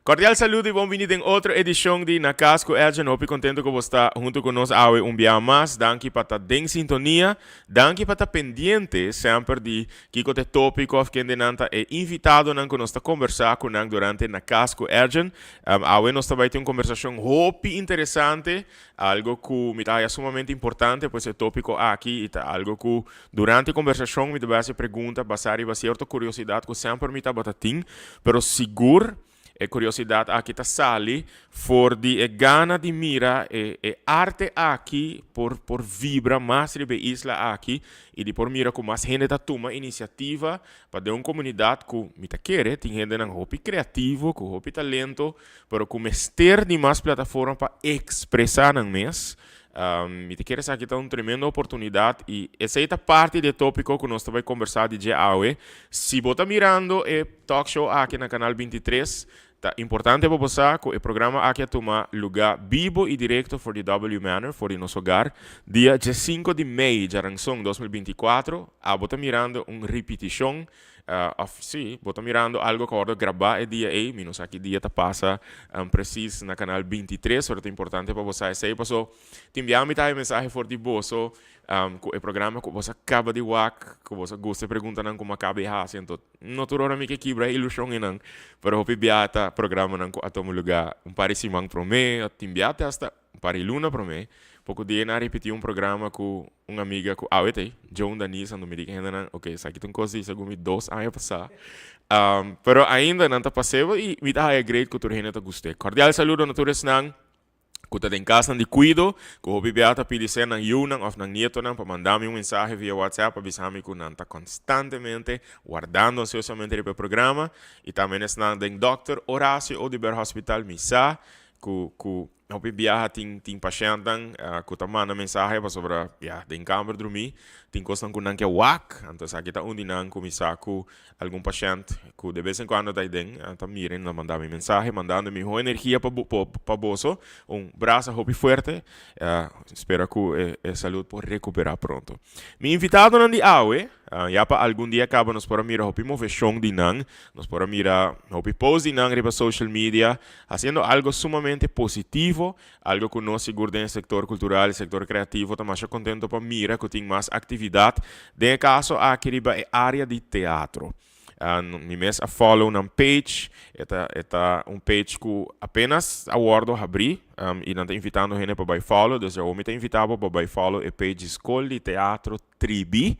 Cordial saludo y bon bini den otro edicion di Na Cas cu Edjean. Hopi contento cu bo sta hunto cu nos awe un bia mas. Danki pa ta den sintonia. Danki pa ta pendiente semper di kico ta e topico of kendenan ta e invitadonan cu nos ta conversa cu nan durante Na Cas cu Edjean. Awe nos ta bay tin un conversacion hopi interesante, algo cu mi ta haya sumamente importante, pues e topico aki y ta algo cu durante e conversacion mi ta bay haci pregunta basa riba cierto curiosidad cu semper mi tabata tin, pero sigur e curiosidad aki ta sali for di e gana di mira e e arte aki por por vibra mas riba e isla aki y di por mira cu mas hende ta tuma iniciativa pa den un comunidad cu mi ta kere tin hendenan hopi creativo cu hopi talento pero cu mester di mas plataforma pa expresa nan mes. Mi ta kere esaki ta un tremendo oportunidad y esey ta parti di e topico cu nos ta bay combersa di dje awe. Si bo ta mirando e talk show aki na Canal 23, ta importante pa bo sa cu e programa aki a tuma luga bibo y directo for di W Manor, for di nos hogar, dia 5 di mei djaranson 2024. Abo ta mirando un ripiticion Of si, bo ta mirando algo ku a wòrdu grabá e dia ei, mi no sa ki dia ta pasa presis na kanal 23, pero ta importante pa bo sa esei paso tin bia mi ta haña mensahe for di boso ku e programa ku boso a kaba di wak, ku boso a gusta e preguntanan ku mi a kaba di hasi, anto no tur ora mi ke kibra e ilushon einan, pero hopi bia ta programanan ku a tuma lugá un par di siman promé, tin bia te asta un par di luna promé. Poko dia nan a ripití un programa ku un amiga ku awe ta ei, Joan Danisa, anto mi di ku hendenan, ok, esaki ta un kos di segun mi 2 aña pasá. Pero ainda nan ta pas'é i mi ta haya great ku tur hende ta gust'é. Kordial saludo na tur esnan ku ta den kasnan di kuido, ku hopi bia ta pidi ser nan yunan òf nan nietonan pa manda mi un mensahe via WhatsApp pa bisa mi ku nan ta konstantemente wardando ansiosamente riba e programa. I tambe esnan den Dòkter Horacio Oduber Hospital, mi sa ku ku Hopi biaha tin tin pashèntnan ku ta manda mensahe pasobra ya den kamber drumí tin kosnan ku nan ke wak. Anto esaki ta un di nan ku mi sa ku algun pashènt ku de bes en kuando ta aiden ta mira i nan ta manda mi mensahe mandando mihó energia pa pa boso. Un brasa hopi fuerte. Spera ku e e salud por rekuperá pronto. Mi invitadonan di awe ya pa algun dia kaba nos por a mira hopi moveshon di nan. Nos por a mira hopi post di nan riba social media. Haciendo algo sumamente positivo, algo cu nos sigur den e sector cultural y sector creativo ta masha contento pa mira cu tin mas actividad, den e caso aki riba e area di teatro. Mi mes a follow nan page, e ta e ta un page cu apenas a wordo habri y nan ta invitando hende pa bay follow, dus awor mi ta invita bo pa bay follow e page di Scol di Teatro Tribi.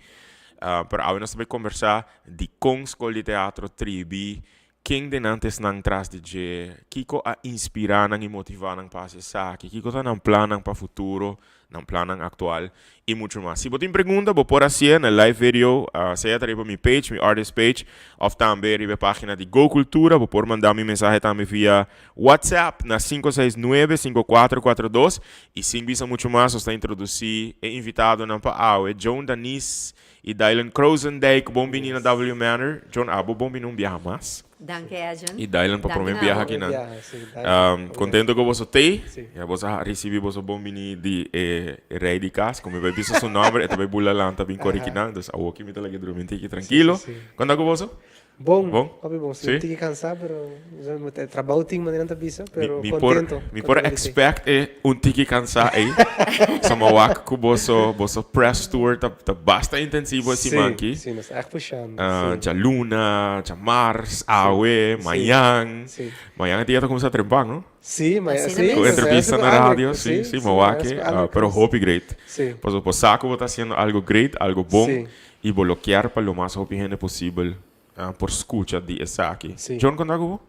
Pero awe nos ta bay conversa dicon Scol di Teatro Tribi. Ken den nan ta esnan tras di dje? Kiko a inspirá nan i motivá nan pa hasi esaki? Kiko ta nan plannan pa futuro, nan plannan aktual i muchu mas? Si bo tin pregunta, bo por hasié na live video, sea ta riba mi page, mi artist page, òf tambe riba e página di Go Cultura. Bo por manda mi mensahe tambe via WhatsApp na 569 5442. I sin bisa muchu mas, nos ta introdusí e invitadonan pa awe, Joan Danis I Dylan Krozendijk, bon bini na W Manor. John, abo bon bini un biaha mas. Danki, Edjean. I Dylan pa prome biaha aki nan. Contento cu boso tey. Ya boso a ricibi boso bon bini di e rey di cas. Como mi bay bisa su nomber, e ta bay bula lanta bin cori aki nan. Dus awoki mi ta laga drumi un tiki tranquilo. Con ta cu boso? Bon, bon, hopi bon. Sí? Un tiki cansá, pero e trabou tin manera nan ta bisa, pero mi, mi contento. Por, mi por expect e un tiki cansá ei. So mi a wak cu boso, boso press tour ta, ta basta intensivo e siman aki. Sí, sí, nos ta echt pushando. Sí. Djaluna, djamars, awe, mañan. Sí. Mañan e dia ta cuminsa trempan, no? Sí, mañan, sí. Cu entrevista na radio, sí, sí, mi a wak e. Pero hopi great. Sí. Pasobra bo sa cu bo ta haciendo algo great, algo bon. Sí. I bo lo kier pa lo mas hopi hende posibel por skucha di esaki. Sí. John konta ku bo?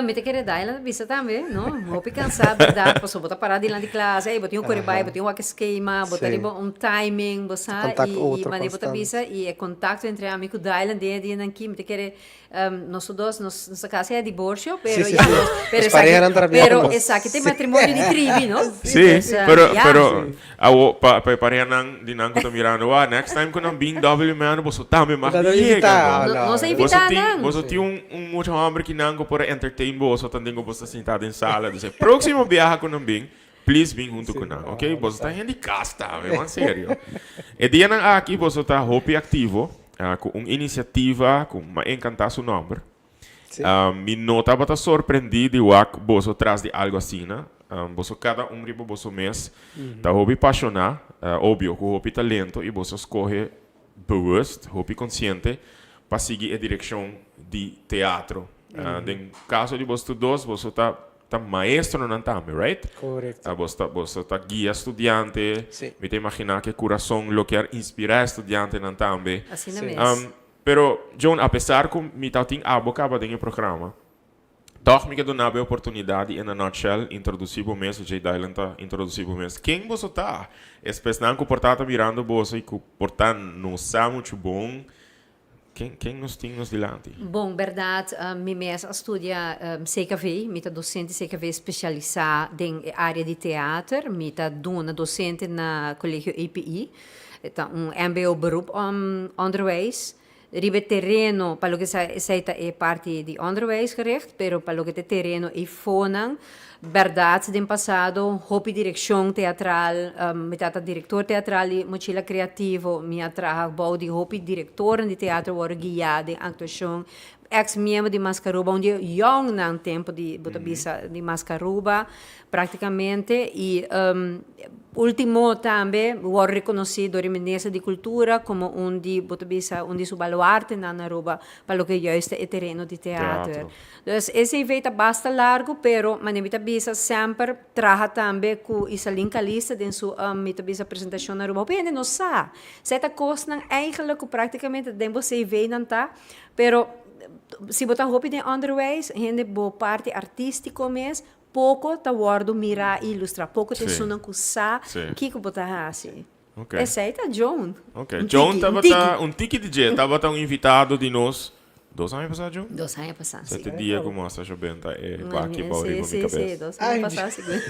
Mi ta kere Dylan ta bisa tambe, no? Hopi kansá bèrdat, pasobra bo ta pará dilanti klas, ey, bo tin ku kore bai, bo tin wak e skema, bo ta riba un timing, bo sa, Kontakto i otro manera bo ta konstant. bisa, i e kontakto entre ami ku Dylan den e dianan aki, mi ta kere Nos tur dos nos nos ta casi a divorcio, pero Sí, sí, ya sí. nos, pero Nos esaki, parehanan ta rabia pero ku nos. esaki ta e matrimonio di tribi, no? Sí, Dus, eh, pero, ya. pero awo pa pa e parehanan di nan ku ta mirando, wak, next time ku nan bin W Man, boso tambe mag Bo ta di yega, invitá, no? No, nos a no. invitá Boso tin, nan. boso tin un, un mucha homber ki nan ku por a entertain boso tanten ku boso ta sintá den sala. Dus e próximo biaha ku nan bin, please bin huntu ku nan, ok? Boso ta hende di kas tambe, man serio. E dianan aki boso ta hopi aktivo ku un inisiativa ku m'a enkantá su nòmber. Mi no tabata sorprendí di wak boso tras di algu asina. Boso kada un riba boso mes ta hopi pashoná, obvio ku hopi talento i boso skohe bewust, hopi konsiente pa sigui e direkshon di teatro. Den kaso di boso tur dos, boso ta ta maestronan tambe, right? Korekto. Boso ta boso ta guia studiante. Mi ta imaginá ku e kurason lo kier inspirá e studiantenan tambe. Asina mes. Pero, Joan, apesar ku mi tabatin abo kaba den e programa, tòg mi ke duna bo e oportunidat di in a nutshell introdusí bo mes, Jay Dylan ta introdusí bo mes. Ken boso ta? Espesnan ku por ta ta mirando boso i ku por ta no sa muchu bon, ken ken nos tin nos dilanti? Bon, bèrdat, mi mes a studia CKV, mi ta dosente CKV spesialisá den e área di teater, mi ta duna dosente na Kolegio EPI. E ta un mbo beroep onderwijs. Riba e tereno, pa loke sa esei ta e parti di onderwijs gericht, pero pa loke ta e tereno eifonan, bèrdat den pasado hopi direkshon teatral, mi tata direktor teatral di Mochila Creativo, mi a traha bou di hopi direktornan di teatro wòrdu guiá den aktuashon, eks miembro di Mascaruba, un di e yòngnan tempu di bo ta bisa di Mascaruba praktikamente i Ultimo tambe wòrdu rekonosí dor e Minister di Kultura komo un di, bo ta bisa, un di su baluartenan na Aruba pa loke juist ta e tereno di teater. Dus e CV ta basta largu, pero manera mi ta bisa semper traha tambe ku Isalin Calista den su, mi ta bisa, presentashon na Aruba. Hopi hende no sa. Esei ta kosnan eigenlijk ku praktikamente den bo CV nan ta, pero si bo ta hopi den onderwijs, hende bo parti artístiko mes Poko ta wòrdu mirá i ilustrá. Poko ta esunnan ku sa kiko bo ta hasi. Esei ta Joan. Un Joan tabata un tiki di dje. Tabata un invitado di nos dos aña pasá, Joan? Dos aña pasá, si. Sete dia ku mostra sho benta e baki bou riba mi kabes. Si, si, dos aña pasá sigur.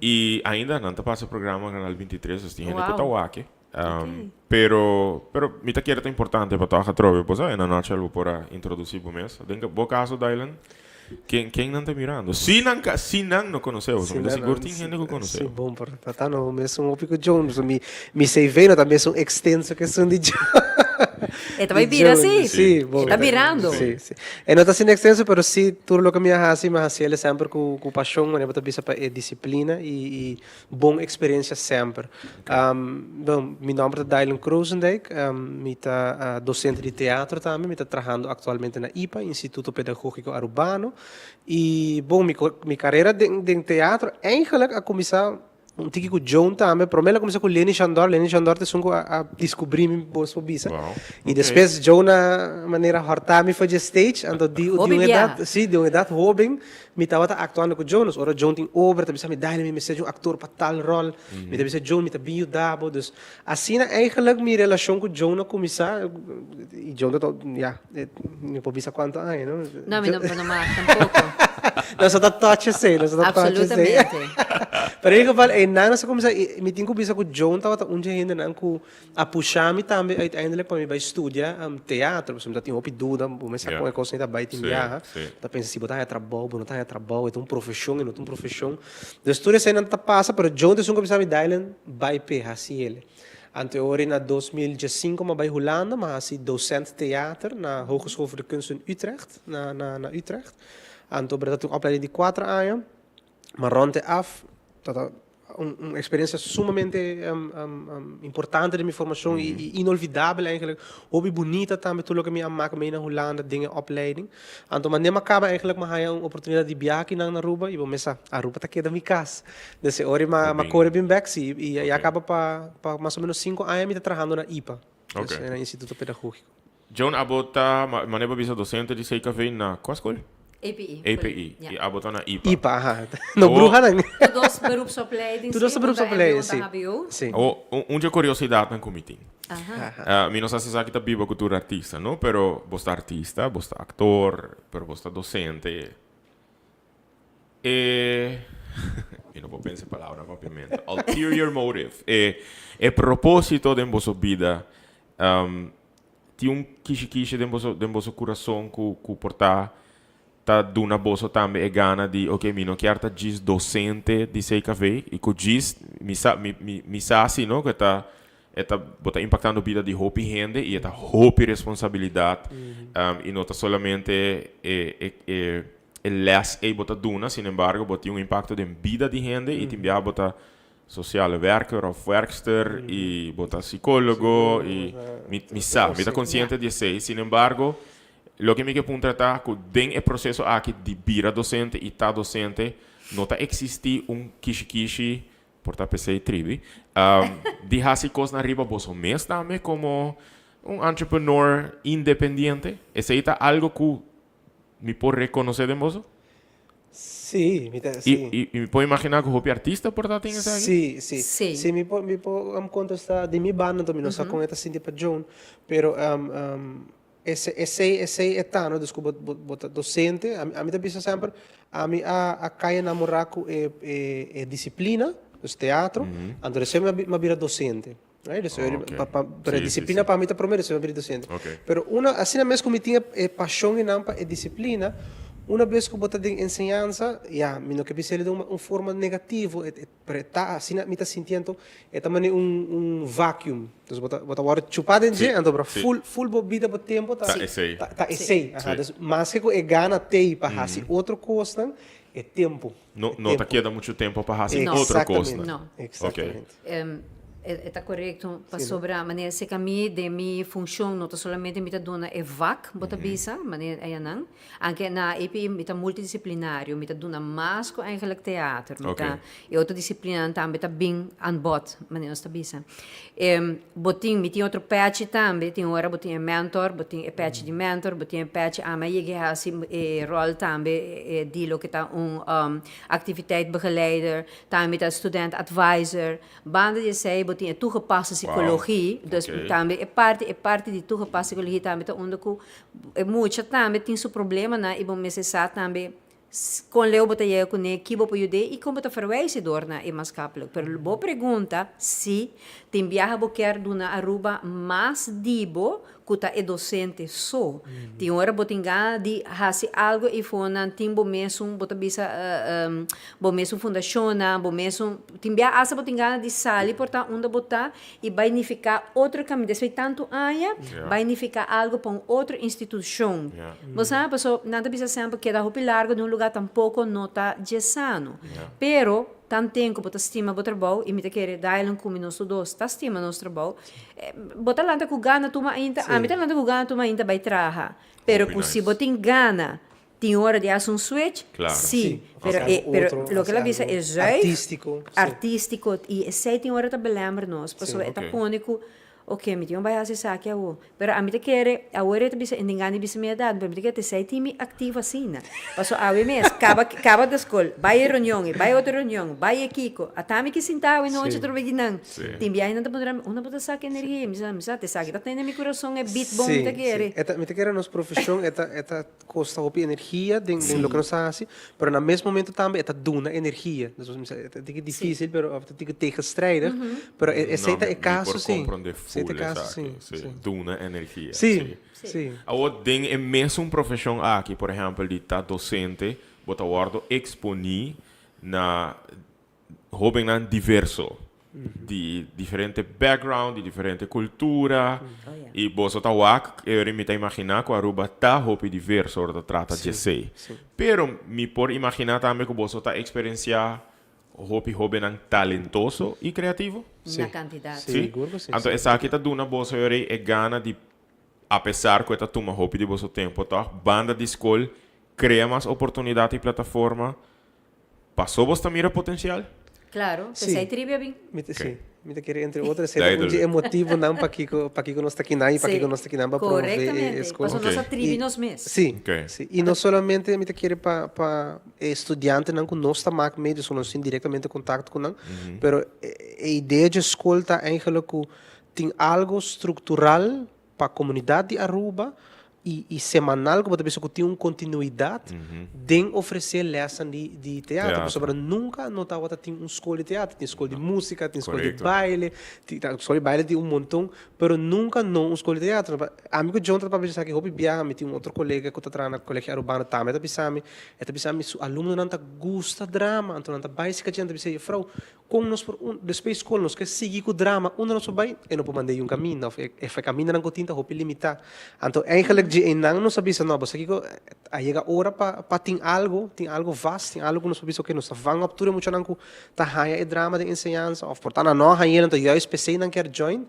I ainda nan ta pasa e programa Canal 23, dus tin hende ku ta wak e. Pero, pero mi ta kere ta importante pa tòg atrobe bo sa, en a nutshell bo por a introdusí bo mes. Den bo kaso, Dylan, ken, ken nan ta mirando? Si nan ka, si nan no konosé bo, mi ta sigur tin hende ku konosé bo. Si, bon, por ta ta no mesun hopi ku Joan, pasobra mi, mi CV no ta mesun ekstenso ku esun di Joan. E ta bai bira si. Si, bon. E ta birando. Si, si. E no ta asina ekstenso, pero si tur loke mi a hasi, mi a hasi el semper ku, ku pashon, manera bo ta bisa pa e disiplina i, i Bon experiencia semper. Bon, mi nomber ta Dylan Krozendijk. Mi ta docente di teatro tambe. Mi ta trahando actualmente na IPA, Instituto Pedagogico Arubano. Y bon, mi mi carera den den teatro eigenlijk a cuminsa un tiki cu Joan tambe. Prome el a cuminsa cu Lenny Chandor. Lenny Chandor ta esun cu a a descubri mi, bo por bisa. Wow, Y despues Joan a manera horta mi for dje stage. Anto di di un edad, si, di un edad hoben Mi tabata actuando cu Jonas. Ora Joan tin obra, ta bisa mi, Dani, mi mester di un actor pa tal rol. Mi ta bisa, Joan, mi ta bin yuda bo. Dus, asina eigenlijk mi relacion cu Joan a cuminsa. Y Joan ta, ya, mi no por bisa cuanto aña, no? No, mi no, no mag tampoco. Nos a ta touch esey, nos a ta touch esey. Absolutamente. Pero in ieder geval, eynan nos a cuminsa y mi tin cu bisa cu Joan tabata un dje hendenan cu A pusha mi tambe uiteindelijk pa mi bai studia teatro, pasobra mi ta tin hopi duda, bo mester sa kon e kosnan ta bai tin biaha, bo ta pensa si bo ta haña trabou, bo no ta haña trabou, e ta un profeshon, e no ta un profeshon. Dus tur eseinan ta pasa, pero Joan ta esun ku a bisa mi, Dylan, bai p'e, hasi el. Anto e ora na 2015 mi a bai Hulanda, mi a hasi docent theater na Hogeschool voor de Kunsten Utrecht, na na Utrecht. Anto ta tin un opleiding di kuater aña, ma rond e af ta ta Un experiencia sumamente importante den mi formacion y inolvidabel eigenlijk. Hopi bunita tambe tur loke mi a maka mee na Hulanda den e opleiding. Anto manera mi a caba eigenlijk mi a haya un oportunidad di biaha akinan na Aruba y bo mes sa Aruba ta keda mi cas. Desde ora mi a core bin bek si y ya caba pa mas o menos cinco aña mi ta trahando na IPA, na Instituto Pedagogico. Joan, abo ta, manera bo bisa, docente di CKV na cua school? API. API. Ja. Y abo ta na IPA. IPA, aha. No bruha nan. Tur dos beroepsopleiding, Tur dos sí. beroepsopleiding, Un ta sí. MBO, un ta HBO. Sí. Awo, un dje curiosidadnan cu mi tin. Aha. Mi no sa si esaki ta biba cu tur artista, no? Pero bo ta artista, bo ta actor, pero bo ta docente. E, mi no por pensa e palabra na papiamento, ulterior motive, e, e proposito den boso bida, tin un kishi kishi den boso, den boso curason cu, cu por ta, ta duna boso tambe e gana di, ok, mi no kier ta djis docente di CKV, y cu djis, mi sa, mi, mi, mi sa si, no, cu e ta. E ta bo ta impactando bida di hopi hende y e ta hopi responsabilidad y no ta solamente e e e e les ey bo ta duna, sin embargo bo tin un impacto den bida di hende y tin biaha bo ta sociale werker of werkster y bo ta psicologo y mi mi sa, mi ta consciente di esey, sin embargo loke mi ke puntra ta cu den e proceso aki di bira docente y ta docente no ta existi un kishi kishi. Por ta p'esei tribi di hasi kosnan riba boso mes tambe komo un entrepreneur independiente? Esei ta algo ku mi por rekonosé den boso? Sí, mi ta, sí. I mi por imaginá ku hopi artista por ta tin esaki? Sí, sí. Sí. Sí, mi por, mi por kontestá di mi banda, anto mi no sa kon e ta sinti pa Joan, pero Ese esey esey e ta no dus ku bo bo bo ta docente ami ami ta bisa semper ami a a kai enamora ku e e e disciplina dus teatro anto despues mi a mi a bira docente right dus Oh, pa pa pero e Sí, sí, disciplina sí. pa mi ta prome despues mi a bira docente pero una asina mes ku mi tin e e pasion einan pa e disciplina una bes ku bo ta den enseñansa ya mi no ke bisa el den un forma negativo e e Pero e ta asina mi ta sinti anto e ta manera un un vacuum. Dus bo ta bo ta wòrdu chupá den dje anto bra ful ful bo bida bo tempu ta Ta esei. ta ta esei. Aha dus maske ku e gana t'ei pa hasi otro kosnan e tempu. No E no ta tempu. keda muchu tempu pa hasi otro kosnan. No. Exactamente. E ta korekto pasobra manera seka mi den mi funshon no ta solamente mi ta duna e vak bo ta bisa manera ayanan. Anke na EPI mi ta multidisciplinario, mi ta duna mas ku eigenlijk teater. Mi ta, e otro disiplinanan tambe ta bin aan bod, manera nos ta bisa. Bo tin, mi tin otro pèchi tambe, tin ora bo tin e mentor, bo tin e pèchi di mentor, bo tin e pèchi, ami a yega hasi e ròl tambe di loke ta un activiteitbegeleider, tambe mi ta student advisor. Banda di esei bo tin e toegepaste psychologie, dus tambe e parti, e parti di toegepaste psychologie tambe ta unda ku E mucha tambe tin su problemanan i bo mester sa tambe kon leu bo ta yega kuné, ki bo por yud'é i kon bo ta verwijs e dor na e maatschappelijk. Pero bo pregunta si tin biaha bo kier duna Aruba mas di bo ku ta e docente so. Tin ora bo tin gana di hasi algo i fonan tin bo mesun bo ta bisa bo mesun fundashonnan, bo mesun tin biaha asta bo tin gana di sali por ta unda bo ta I bai nifiká otro kaminda. Esei tantu aña bai nifiká algu pa un otro institushon. Bo sa? Paso nan ta bisa semper keda hopi largu den un lugá tampoko no ta dje sano. Pero tanten ku bo ta stima bo trabou, i mi ta kere Dylan ku mi nos tur dos ta stima nos trabou, bo ta lanta ku gana tur mainta, ami ta lanta ku gana tur mainta bai traha. Pero ku si bo tin gana Tin ora di haci un switch? Claro. Sí. Pero e, pero loke el a bisa e zuig. Artístico. Artístico. Y esey tin ora ta belemmer nos. Pasobra e ta pone cu, ok, mi tin un bay haci esaki awo. Pero ami ta kere, awor e ta bisa, e tin gana di bisa mi edad, pero mi ta kere esey tin mi activo asina. Pasobra awe mes, caba, caba di scol, bay e reunion ey, bay otro reunion, bay e kico. Ata mi ki sinta awe nochi atrobe di nan. Tin biahe nan ta puntra mi, unda bo ta saca energia? Mi sa, mi sa, esaki ta tene mi curason e beat bon mi ta kere. Sí, sí. Mi ta kere nos profesion e ta, e ta. Kosta hopi energia den den loke nos ta hasi, pero na mes momento tambe e ta duna energia. Dus mi sa e ta tiki dificil pero of ta tiki tegenstrijdig, pero esei ta e caso si. Mi por comprende Esei ta e full caso esaki, si, si. si. Duna energia, Si, si. si. Awor den e mesun profesion aki, por ehempel di ta docente, bo ta wordo exponi na Hóbennan diverso, di diferente background, di diferente cultura, y boso ta wak, e mi ta imagina cu Aruba ta hopi diverso ora ta trata di esey. Pero mi por imagina tambe cu boso ta experiencia hopi hóbennan talentoso y creativo. Na cantidad. Si? Anto esaki ta duna boso e gana di, apesar cu e ta tuma hopi di boso tempo toch, banda di scol, crea mas oportunidad y plataforma. Paso bos ta mira potencial? Claro, p'esei tribi a bin. Mi ta, sí. Mi ta kere entre otro esei ta un dje e motibonan pakiko, pakiko nos ta kinan i pakiko nos ta kinan pa promove e skol. Correctamente, pasobra nos a tribi nos mes. Sí, sí. I no solamente mi ta kere pa, pa e studiantenan ku nos ta mak mee, dus ku nos tin directamente contacto ku nan, pero e idea dje skol ta eigenlijk ku tin algo structural pa comunidad di Aruba. i semanal ku bo ta bisa ku tin un kontinuidat den ofresé lèsnan di teatro. Pasobra nunka no tabata tin un skol di teatro. Tin skol di músika, tin skol di baile, skol di baile tin un monton, pero nunka no un skol di teatro. Ami ku John ta papia esaki hopi biaha, mi tin un otro kolega ku ta traha na Kolegio Arubano tambe ta bisa mi, e ta bisa mi su alumnonan ta gusta drama, anto nan ta bai si kachina, nan ta bisa, jefrou, Kon nos por un despues skol nos ke sigui ku drama unda nos por bai e no por manda e un kaminda of e kamindanan ku tin ta hopi limitá. Anto eigenlijk dje einan nos a bisa no bo sa kiko a yega ora pa pa tin algo tin algo vast tin algo ku nos por bisa oke nos ta vang op tur e muchanan ku ta haña e drama den enseñansa of por ta nan no a hañ'el anto juist p'esei nan kier join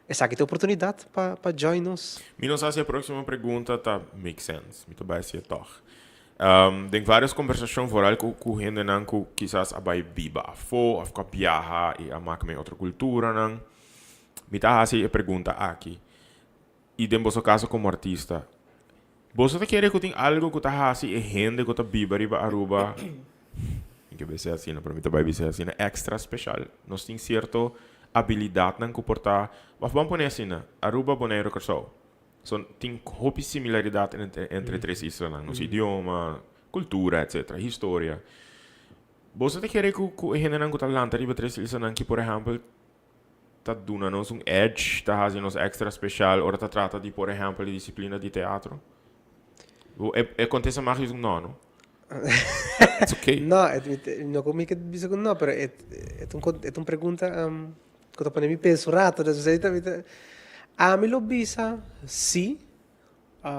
esaki ta e oportunidat pa pa join nos. Mi no sa si e próksimo pregunta ta make sense mi ta bai hasié tòg. Den varios conversacion vooral cu cu hendenan cu kisas a bay biba afo of cu a biaha y a maka mee otro culturanan, mi ta haci e pregunta aki, y den boso caso como artista, boso ta kere cu tin algo cu ta haci e hende cu ta biba riba Aruba, mi ke bisa asina pero mi ta bay bisa asina, extra special? Nos tin cierto habilidadnan cu por ta, of ban pone asina, Aruba, Bonaire, Corsou. So, tin hopi similaridad entre, entre tres islanan. Nos idioma, cultura, etcetera, historia. Boso ta kere cu, cu e hendenan cu ta lanta riba tres islanan ki, por ehempel, ta duna nos un edge, ta haci nos extra special ora ta trata di, por ehempel, e disciplina di teatro? Bo, e, e contesta mag is un no, no? It's okay. No, et, no cu mi ke bisa cu no, pero et, et un, et un pregunta, um, Ku ta pone mi pensa un rato, dus esei ta mi ta, ami lo bisa si, i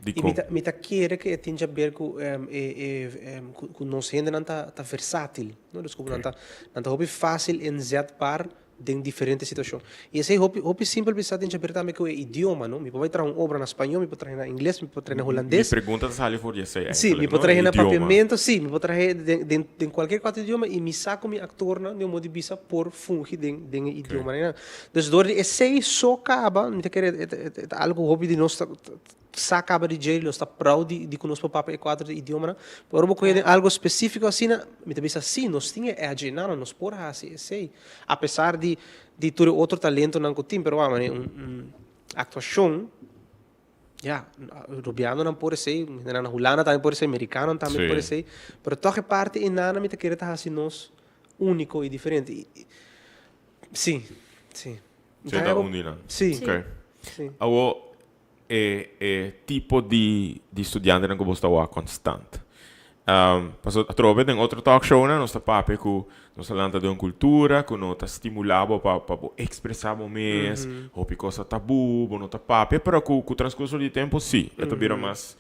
Dikon? mi ta mi ta kere ku e tin djaber ku e e ku nos hendenan ta ta versátil, no, dus ku nan ta nan ta hopi fásil inzetbaar den diferente situashon. I esei hopi hopi simpel bisa tin djaber tambe ku e idioma, no, mi por bai traha un obra na spañó, mi por traha na ingles, mi por traha na Mi hulandes. pregunta ta sali for di esei Sí, mi eigenlijk, por no? E trahe na idioma. papiamento, sí, mi por trahe den, den, den cualkier cuatro idioma y mi sa cu mi actornan den un modo di bisa por fungi den, den e idioma nan. Dus door di esey so caba, mi ta kere e ta, e ta algo cu hopi di nos ta, ta, sa caba di dje, nos ta proud di, di cu nos por papia e cuatro idiomanan. Pero ora bo coge den algo specifico asina, mi ta bisa sí, nos tin e edge einan, nos por haci esey. A pesar di, di tur e otro talentonan cu tin, pero wak, mane un, un actuacion. Ya, Rubianonan por esei, hendenan na Hulanda tambe por esei, Merikanonan tambe por esei. Pero tòg e parti einan mi ta kere ta hasi nos úniko i diferente. Sí, sí. Sí, ta un di nan. Sí. Ok. Sí. Awor, e e tipo di di studiantenan ku bo sta wak konstant. Pasobra atrobe den otro talk shownan nos ta papia ku nos ta lanta den un kultura ku no ta stimulá bo pa pa bo ekspresá bo mes, hopi kos ta tabú, bo no ta papia, pero ku ku transkurso di tempu sí, e ta bira mas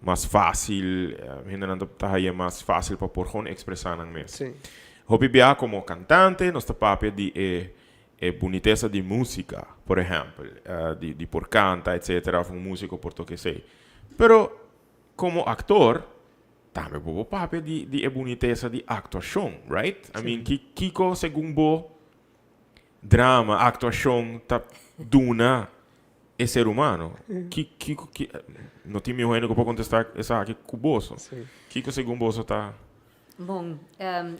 mas fásil, hendenan ta ta haña mas fásil pa por gewoon ekspresá nan mes. Hopi bia komo kantante nos ta papia di e e bunitesa di músika, por ehèmpel, di di por kanta etcetera òf un músiko por toka esei. Pero Como actor, tambe bo por papia di di e bunitesa di actuacion, right? I mean, ki kiko segun bo drama, actuacion ta duna e ser humano? Ki kiko ki no tin miho hende ku por contesta esaki ku boso. Kiko segun boso ta. Bon,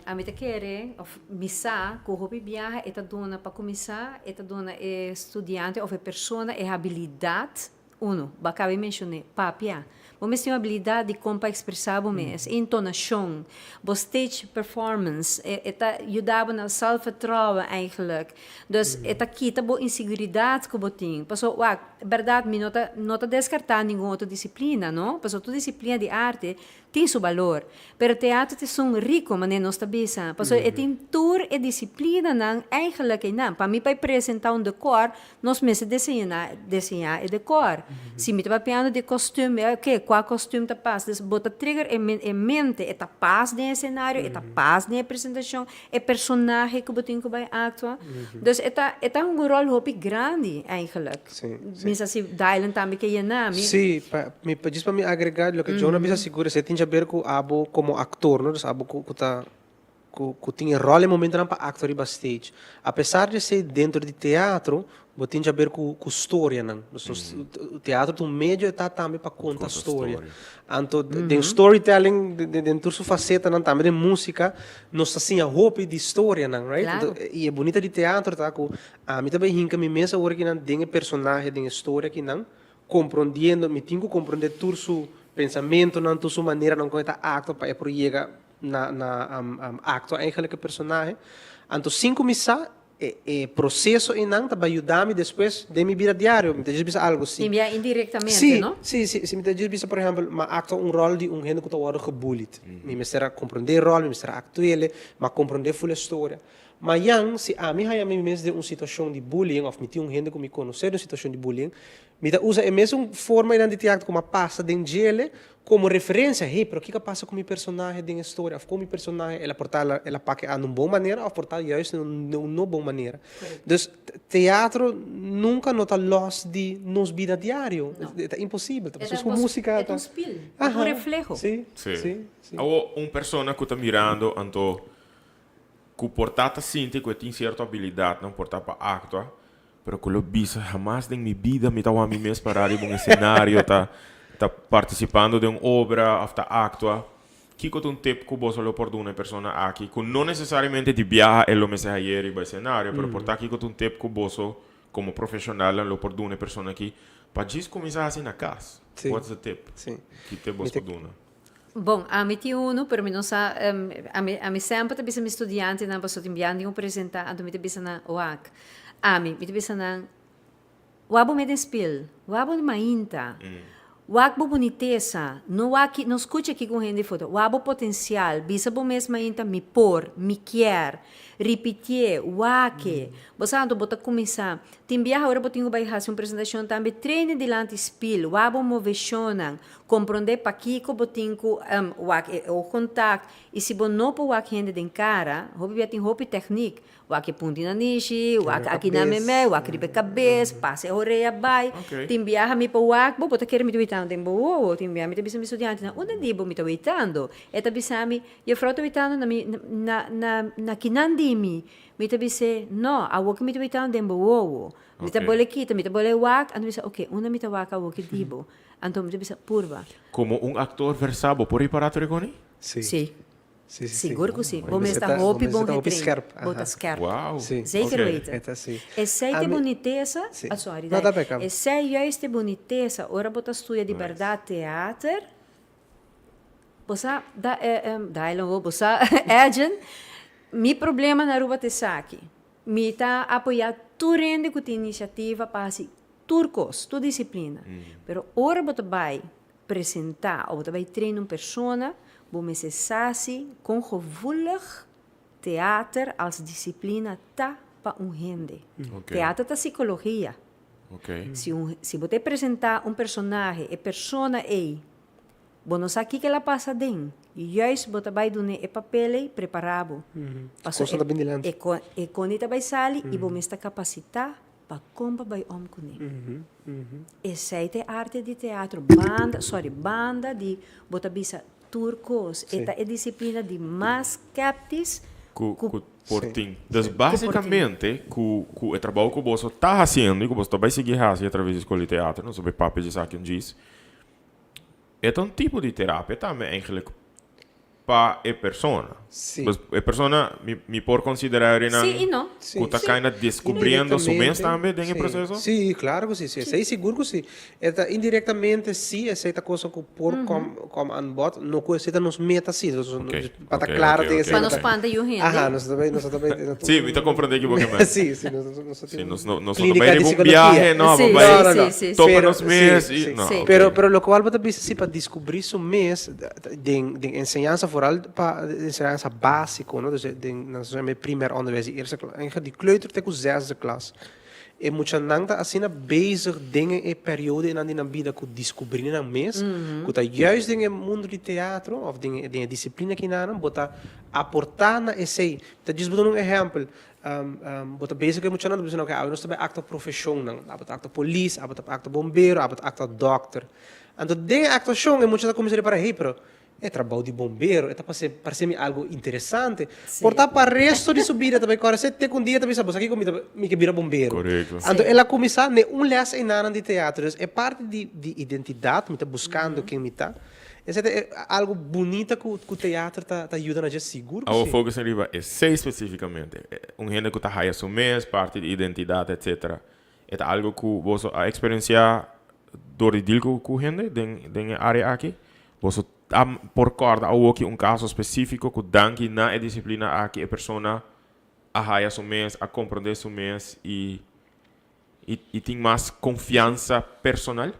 ami ta kere of mi sa ku hopi biaha e ta duna pa kuminsá e ta duna e studiante of e persona e habilidat Uno, bo a kaba di menshon'é, papia. Bo mester tin un abilidat di kon pa ekspresá bo mes, e intonashon, bo stage performance, e e ta yuda bo na sèlfvertrouwen eigenlijk. Dus e ta kita bo inseguridat ku bo tin. Pasobra wak, bèrdat mi no ta no ta deskartá ningun otro disiplina, no, pasobra tur disiplina di arte Tin su balor. Pero teatro ta esun rico, manera nos ta bisa, pasobra e tin tur e disciplinanan eigenlijk einan. Pa mi pa e presenta un decor, nos mester deseña deseña e decor. Si mi ta papiando di costume, oke, cua costume ta pas? Dus bo ta trigger e e mente, e ta pas den e escenario, e ta pas den e presentacion, e personahe cu bo tin cu bay actua. Dus e ta e ta hunga un rol hopi grandi eigenlijk. Sí, sí. Mi sa si Dylan tambe ke yena mi. Sí, pa mi pa djis pa mi agrega loke John a bisa sigur esei tin haber ku abo komo aktor no, dus abo ku ku ta ku ku tin e ròl e momentonan pa aktua riba stage. Apesar di esei dentro di teatro bo tin haber ku ku storianan. Dus nos teatro ta un medio e ta tambe pa konta storia. Anto den storytelling den den tur su fasetanan tambe den músika nos ta siña hopi di storianan right. Claro. Anto i e bunita di teatro ta ku Ami ta bai hinka mi mes awor kinan den e personahe den e storia kinan. komprondiendo, mi tin ku komprondé tur su pensamentunan, tur su maneranan kon e ta aktua pa e por yega na na aktua eigenlijk e personahe. Anto sin ku mi sa e e proseso einan ta bai yuda mi despues den mi bida diario. Mi ta djis bisa algu si. Envia indirectamente, Sí, no? sí, sí. Si mi ta djis bisa por ehèmpel, mi a aktua un ròl di un hende ku ta wòrdu gebullied. Mi mester a komprondé e ròl, mi mester a aktu'é, mi a komprondé ful e storia. Mañan, si ami haña mi mes den un situashon di bullying òf mi tin un hende ku mi konosé den un situashon di bullying, mi ta usa e mesun forma einan di teatro ku mi a pasa den djele komo referensia, hey, pero kiko a pasa ku mi personahe den e storia òf kon mi personahe el a por ta el a pake a na un bon manera òf por ta juist na un no bon manera. Dus teatro nunka no ta lòs di nos bida diario, e ta imposibel, ta pasobra su músika E ta un spil, e ta un refleho. Sí, sí, sí. Awor un persona ku ta mirando anto Ku por ta ta sinti ku e tin sierto abilidatnan por ta pa aktua, pero ku lo bisa hamas den mi bida mi ta wak mi mes pará riba un esenario ta ta partisipando den un obra òf ta aktua. Kiko ta un tip ku boso lo por duna e persona aki ku no nesesariamente di biaha e lo mester haye riba esenario, pero por ta kiko ta un tip ku boso komo profeshonalnan lo por duna e persona aki pa djis kuminsá hasi na kas? What's the tip? Ki tip boso por duna? Bon, ami tin unu, pero mi no sa, ami, ami semper ta bisa mi studiantenan, pasobra tin biaha tin ku presentá, anto mi ta bisa nan, wak, ami, mi ta bisa nan, wak bo mete spil, wak bo mainta, wak bo bunitesa, no wak, no skucha kiko un hende foto, wak bo potensial, bisa bo mes mainta, mi por, mi kier, ripitié, wak e. Bo sa, anto bo ta kuminsá. Tin biaha ora bo tin ku bai hasi un presentashon tambe, traina dilanti spil, wak bo moveshonnan, Komprondé pakiko bo tin ku wak e oogcontact i si bo no por wak hende den kara, hopi bia tin hopi tèknik, wak e punti na nishi, wak aki na memei, wak riba e kabes, pasa e horea bai. Tin biaha mi por wak bo, bo ta kere mi ta witando den bo wowo. Tin biaha mi ta bisa mi studiantenan, unda di bo mi ta witando? E ta bisa mi, juffrouw ta witando na mi na na na kinan di mi? Mi ta bis'é, no, awor ku mi ta witando den bo wowo. Mi ta bole kita, mi ta bole wak, anto mi bisa, oke, unda mi ta wak awor ki di bo? Anto mi ta bisa, Purba. Komo un aktor versá bo por ripará tur e koni? Sí. Sí. Sí, sí, sí. Sigur ku sí. Bo Bo mes ta mester ta, bo hopi mester bon ta hopi getraind. skerp. Bo ta Aha. skerp. Wow. Sí. Zeker Oké. weten. E ta sí. Esei ta e Ami, bunitesa, sí. ah sorry, No, dai. ta beka. Esei juist ta e bunitesa ora bo ta studia di Nice. bèrdat teater, bo sa, da, Dylan ho, bo sa, Edjean, mi problema na Aruba ta esaki. Mi ta apoyá tur hende ku tin inisiativa pa hasi tur kos, tur disiplina. Pero ora bo ta bai presentá òf bo ta bai train un persona, bo mester sa si kon gevoelig teater als disiplina ta pa un hende. Teater ta sikologia. Si un si bo ta presentá un personahe, e persona ei Bo no sa kiko el a pasa den. Juist bo ta bai dun'é e papel ei, prepará bo. Paso Kosnan ta bin dilanti. e ko e koni ta bai sali i bo mes ta kapasitá pa kon pa bai om kuné. Esei ta e arte di teatro. Banda, sorry, banda di bo ta bisa tur kos. E ta e disiplina di mas skeptis Ku ku ku por tin. Sí, Dus sí. ku por tin. básikamente ku ku e trabou ku boso ta hasiendo i ku boso ta bai sigui hasi atraves di skol di teatro, nos a bai papia dje esaki un djis, E ta un tipo di terapia tambe eigenlijk pa e persona. Sí. Pues e persona mi mi por considera Rina Sí y no. cu ta Sí. kinda descubriendo su mes Indirectamente, tambe den e sí. proceso? Sí, claro cu sí, sí. Esey sigur cu sí. E ta indirectamente sí, esey ta cosa cu por kom kom aan bod. No cu esey ta nos meta sí. Nos Ok, pa ta ok, claro ok, den ok, esey. Pa no ok. spanta yu hende. Aha, nos ta bay, nos ta bay. Sí, mi ta comprende kibo ke men. Sí, sí, nos nos ta Sí, tin nos no nos no ta clínica bay di riba un psicología. biahe, no, Sí, bo bay No, no, no. sí, sí, sí. topa Pero, nos sí, mes y sí. no, Sí. ok. Pero, pero locual bo ta bisa sí pa descubrí su mes den den enseñansa vooral pa enseñansa básico, no, dus den nan sa yama e primer onderwijs di eerste klas, eigenlijk di kleuter te ku zesde klas. E muchanan ta asina bezig den e periodenan di nan bida ku diskubrí nan mes, ku ta juist den e mundo di teatro òf den e den e disiplina kinanan bo ta aportá na esei. Ta djis bo duna un ehèmpel, bo ta bezig ku e muchanan ta bisa nan oke awe nos ta bai aktua profeshonnan, abo ta aktua polis, abo ta aktua bombero, abo ta aktua dòkter. Anto den e aktuashon e mucha ta kuminsá ripará, hey pero E trabou di bombero, e ta parse parse mi algo interesante. Por ta pa resto di su bida ta bai kore se te ku un dia ta bisa bo sa kiko mi ta mi ke bira bombero. Korekto. Anto el a kuminsá ne un lès einanan di teatro. Dus e parti di di identidat mi ta buskando ken mi ta. Esei ta e algo bunita ku ku teatro ta ta yuda na dje sigur ku Awor si. focus riba esei spesifikamente. Un hende ku ta haya su mes, parti di identidat etcetera. E ta algo ku boso a eksperensiá. dor di deal ku ku hende den den e área aki? Boso ta por kòrda awoki un kaso spesífiko ku danki na e disiplina aki e persona a haya su mes, a komprondé su mes i i tin mas konfiansa personal?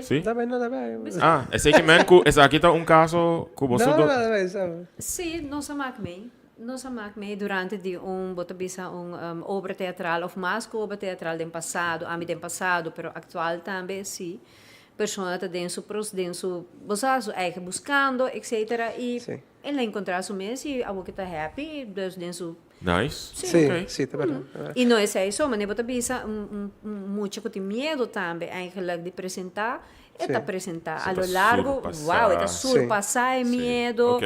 Sí? Da bai, no, da bai. Ah, esei ke men ku esaki ta un kaso ku boso No, no, da bai, sa. Sí, nos a mak mee. Nos a mak mee durante di un, bo ta bisa un obra teatral of mas ku obra teatral den pasado, ami den pasado, pero aktual tambe, sí. Persona ta den su pros, den su, bo sa, su eigen buskando, etcetera, i Sí. el a enkontrá su mes i awor ke ta happy, dus den su Nice. Sí. Sí, Ok. sí, ta berdad, ta berdad. I no esei so, manera bo ta bisa, un, un, un mucha ku tin miedu tambe eigenlijk di presentá, e ta Sí. presentá. Se A ta lo largo, surpasá. wauw, e ta Sí. surpasá e Sí, miedu, ok.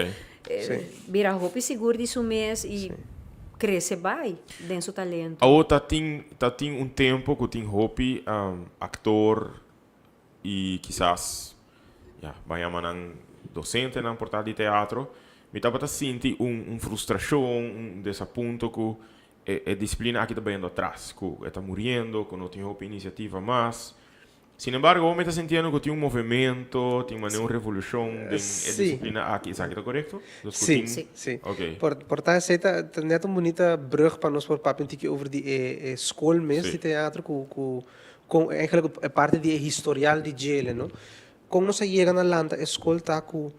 Sí. bira hopi sigur di su mes i krese bai den su talento. Awor ta tin, ta tin un tempo ku tin hopi aktor i kisas ya ban yama nan dosentenan por ta di teatro, mi tabata sinti un un frustrashon, un desapunto ku e e disiplina aki ta bayendo atras, ku e ta muriendo, ku no tin hopi inisiativa mas. Sin embargo, awor mi ta sintiendo ku tin un movemento, tin manera un revolushon den e disiplina aki. Esaki ta korekto? Dus ku Sí, tin sí. Sí. Ok. Por por ta esei ta ta net un bunita brug pa nos por papia un tiki over di e e skol mes di teatro ku ku Kon eigenlijk e parti di e historial di djele no. Kon nos a yega na lanta e skol ta ku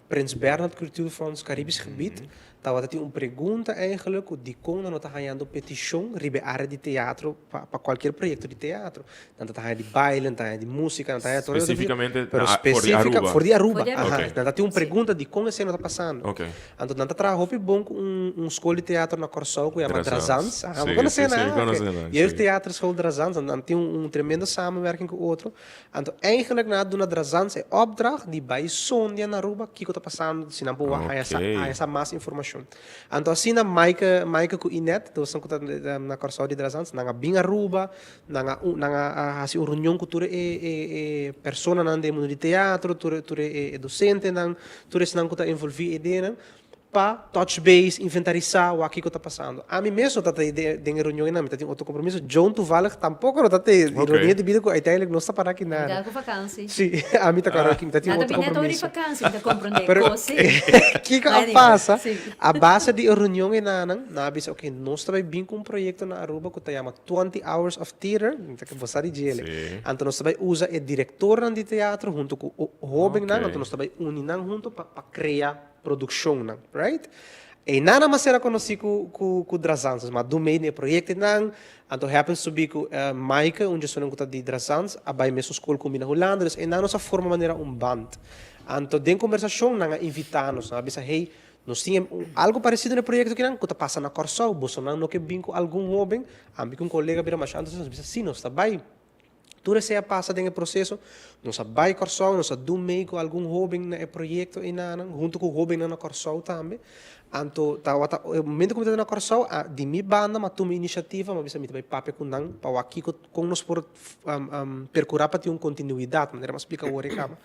Prins Bernhard Cultuurfonds Caribisch Gebied tabata tin un pregunta eigenlijk ku dikon nan no ta hañando petishon riba e area di teatro pa pa kualkier proyekto di teatro. Nan ta haña di baile, nan ta haña di musika, nan ta haña tur Spesifikamente pero na for di spesifika Aruba. for di Aruba. For di Aruba. Aha. Nan ta tin un pregunta dikon esei no ta pasando. Ok. Anto nan ta traha hopi bon ku un un skol di teatro na Kòrsou ku yama Drazans. Drazans. Aha, bo Sí, konosé sí, sí, nan? konosé Oké. nan, sí. Jeugdtheaterschool Drazans, nan tin un un tremendo samenwerking ku otro. Anto eigenlijk nan a duna Drazans e opdracht di bai sondia na Aruba kiko ta pasando si nan por wak haña sa Oké. haña sa mas informashon. Anto asina Maaike Maaike ku Inet, dosnan ku ta na Kòrsou di Drazans, nan a bin Aruba, Nan a nan a hasi un reunion ku tur e e e personanan den mundu di teatro, tur tur e e dosentenan, tur esnan ku ta envolví e ideanan pa touch base, inventarisá wak kiko ta pasando. Ami mes no ta ta den e reunion einan, mi ta tin otro kompromiso. Joan toevallig tampoko no ta te e reunion di bida ku uiteindelijk nos ta para aki Mi nada. ta ku vakansi. Sí, ami ta kòrda aki mi ta tin Nan ta otro bini net ora di kompromiso. vakansi, mi ta komprondé Pero kos, sí. kiko Maar a anyway, pasa, sí. a base di e reunion einanan, nan a bisa, oke, nos ta bai bin ku un proyekto na Aruba ku ta yama Twenty Hours of Theater, mi ta bo sa di djele. Sí. Anto nos ta bai usa e direktornan di teatro hunto ku hóbennan, Oké. anto nos ta bai uni nan hunto pa pa krea produkshonnan, right? Einan a mas era konosí ku ku ku Drazans, ma dun mei den e proyektonan, anto happens to be ku Maaike, un dje esunnan ku ta di Drazans, a bai mesun skol ku mi na Hulanda, dus einan nos a forma manera un band. Anto den kombersashon nan a invitá nos, nan a bisa, hey, Nos tin e algo parecido na e proyecto kinan cu ta pasa na Corsou. Bosonan no ke bin cu algun hoben? Ami cu un colega bira masha antes nos bisa si nos ta bay. Tur esey a pasa den e proceso. Nos a bay Corsou, nos a dun mee cu algun hoben na e proyecto einanan, hunto cu hobennan na Corsou tambe. Anto tawata e momento cu mi ta na Corsou, a di mi banda mi a tuma iniciativa, mi a bisa mi ta bay papia cu nan pa wak kico con nos por percura pa tin un continuidad, manera mi a splica awor e caba.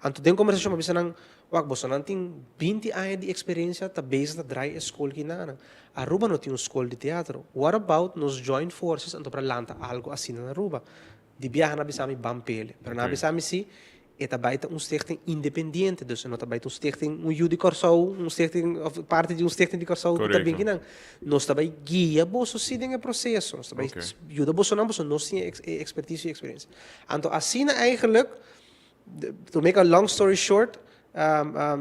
Anto den conversacion mi a bisa nan, Wak, bosonan tin 20 aña di eksperensia ta bezig ta draai e skol kinanan. Aruba no tin un skol di teatro. What about nos join forces anto pra lanta algo asina na Aruba? Di biaha nan a bisa mi ban pele. Pero nan a bisa mi si e ta bai ta un stichting independiente, dus e no ta bai ta un stichting un yu di Kòrsou, un stichting of parti di un stichting di Kòrsou ku ta bin kinan. Nos ta bai guia boso si den e proseso. Nos ta bai yuda bosonan pasobra nos tin e ekspertisio i eksperensia. Anto asina eigenlijk To make a long story short,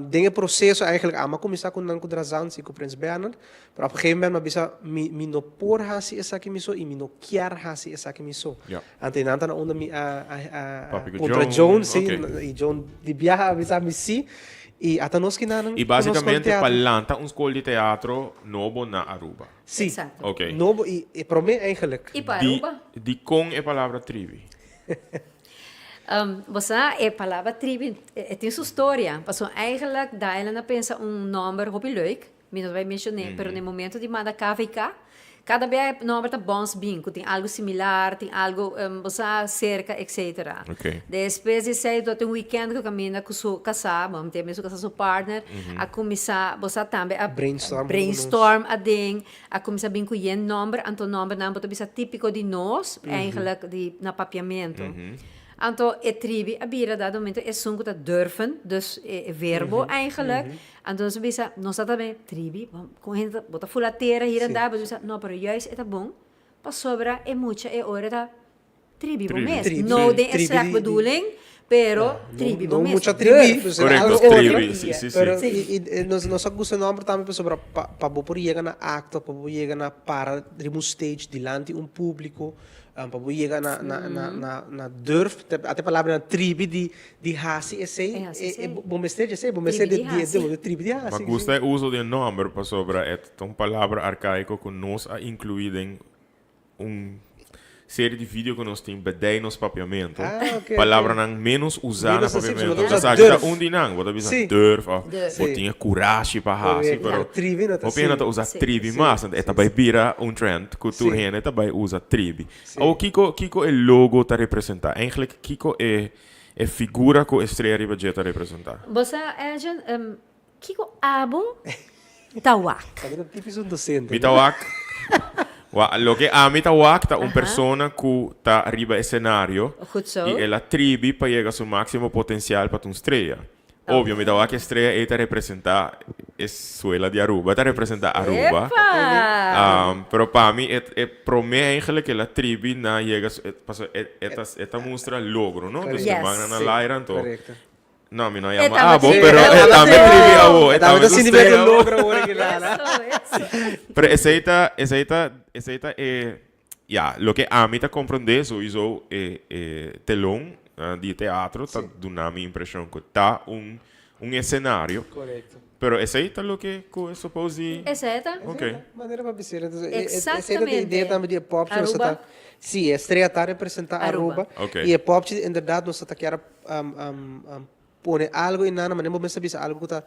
den e proceso eigenlijk amo a cuminsa cu nan cu Drazans y cu Prins Bernhard, pero op een gegeven moment mi a bisa mi mi no por haci esaki mi so y mi no kier haci esaki mi so. Anto e nan ta na unda mi a a a Papia cu puntra Joan, Joan, si, ok. y Joan di biaha a bisa mi si y ata nos kinanan Y cu nos scol di basicamente pa teatro. lanta un scol di teatro nobo na Aruba. Si. Exacto. Ok. Nobo y e prome eigenlijk. Y pa Di Aruba? dicon e palabra tribi? Bo sa, e palabra tribi e tin su storia. Pasobra eigenlijk Dylan a pensa un nomber hopi leuk, mi no ta bai mencion'é, pero na e momento di manda KVK, kada bia e nomber ta bons bin, ku tin algu similar, tin algu, bo sa, serka, etcetera. Despues di esei tot un weekend ku kaminda ku su kasá, bo mi tin su kasá, su partner, a kuminsá, bo sa, tambe a Brainstorm huntu ku nos. brainstorm aden, A cuminsa bin cu yen nomber, anto nombernan bo ta bisa tipico di nos, eigenlijk di na Papiamento. Anto e tribi a bira dado momento esun ku ta durven, dus e verbo eigenlijk. Anto nos a bisa, nos ta tambe tribi, kon hende ta, bo ta fula tera hir en dar, bo ta bisa, no, pero juist e ta bon pasobra e mucha e ora ta tribi bo mes. No den e slecht bedoeling, pero tribi bo mes. No mucha tribi, Durf. Correcto, tribi, si, si, si. Pero nos a gusta e nomber tambe pasobra pa bo por yega na acto, pa bo yega na para riba un stage dilanti un publico, Pa bo yega na na na na na durf, ata e palabra na tribi di di hasi esei, bo mester di esei, bo mester di di tribi di hasi. Mi gusta e uso di e nomber pasobra e ta un palabra arcaico cu nos a inclui den un serie di video cu nos tin bedei nos papiamento. Palabranan menos usa na papiamento. Esaki ta un di nan. Bo ta bisa durf of bo tin e curashi pa hasi, pero hopi hende ta usa tribi mas. E ta bai bira un trend cu tur hende ta bai usa tribi. Awor kico kico e logo ta representa? Eigenlijk kico e e figura cu e strea riba dje ta representa? Bo sa Edjean, kico abo ta wak? Esaki ta tipisch un docente. Mi ta wak, wa, loke ami ta wak ta un persona cu ta riba e scenario y el a tribi pa yega su maximo potencial pa ta un strea. Obvio, mi ta wak e strea ei ta representa e suela di Aruba, ta representa Aruba. Epa! Pero pa mi e e prome eigenlijk el a tribi na yega su, pasobra e e ta e ta mustra logro, no? Dus e mannan na laira anto No, mi no yama abo, pero e tambe tribi abo. E tambe ta sinti bek un logro awor aki lana. Pero esei ta, esei ta, esei ta e, ya, loke ami ta comprende souiso e e telon di teatro ta duna mi impresion cu ta un un escenario. Correcto. Pero esei ta loke cu e suppose di. Esei ta. Ok. Manera pa bis'el. Esei ta e idea tambe di e popchi. Aruba. Si, e strea ta representa Aruba. Ok. Y e popchi inderdaad nos ta kier pone algo y nana, manera bo mester bisa algo cu ta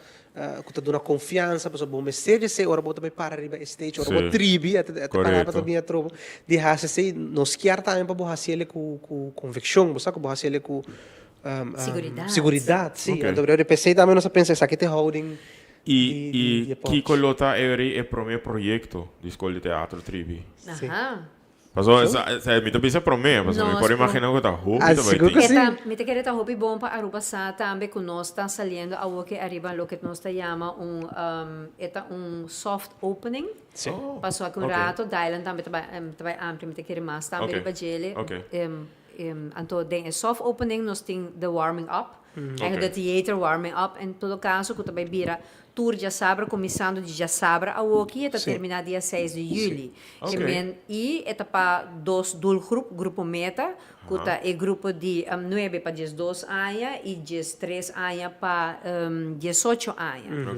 cu ta duna confiansa, pasobra bo mester di esey ora bo ta bay para riba e stage, ora bo tribi, e palabra ta bin atrobo, di haci esey, nos kier tambe pa bo haci ele cu cu conviccion, bo sa cu bo haci ele cu Siguridad. Siguridad, si. Anto p'esey tambe nos a pensa esaki ta e houding Y y kico lo ta e prome proyecto di Scol di Teatro Tribi? Aha. Paso esa mi ta bisa prome, paso mi por imagina cu ta hopi ta bay tin. E ta, mi ta kere ta hopi bon pa Aruba sa tambe cu nos ta saliendo awoke ariba loke nos ta yama un, e ta un soft opening. Paso aki un rato Dylan tambe ta bay, ta bay amplia, mi ta kere mas tambe riba djele. Anto den e soft opening nos tin the warming up, the theater warming up en todo caso cu ta bay bira Tur djasabra kuminsando di djasabra awoki e ta terminá dia seis di yüli. Ke men i e ta pa dos doelgroep, grupo meta, ku ta e grupo di nuebe pa diesdos aña i diestres aña pa diesocho aña.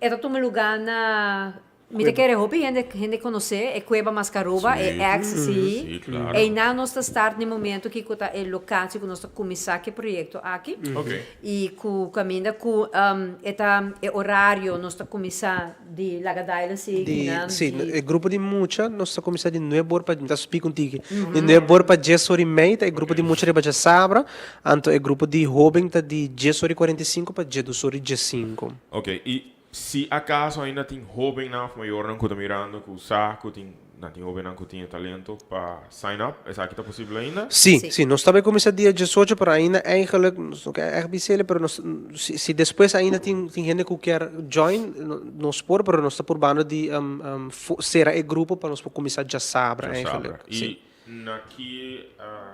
E ta tuma lugá na Mi ta kere hopi hende hende konosé e Cueva Mascaruba, e ex, sí. Einan nos ta start na e momento kiko ta e lokatie ku nos ta kuminsá ku e proyekto aki. I ku kaminda ku e ta e orario nos ta kuminsá di laga Dylan sigui Di, nan sí, di. e grupo di mucha nos ta kuminsá di nuebe or pa, mi ta spik un tiki, di nuebe or pa dies or i mei ta e grupo di mucha riba djasabra, anto e grupo di hóben ta di dies or i 45 pa diesdos or i diesinku. Ok, i Si acaso ainda tin hobennan of mayornan cu ta mirando cu sa cu tin nan tin hobennan cu tin e talento pa sign up, esaki ta posibel ainda? Sí, sí, nos ta bay cuminsa dia 18, pero ainda eigenlijk, nos no ke echt bisele, pero nos, si, si despues ainda tin, tin hende cu kier join, nos por, pero nos ta purbando di cera e grupo pa nos por cuminsa djasabra Djasabra. eigenlijk, sí. Y Na ki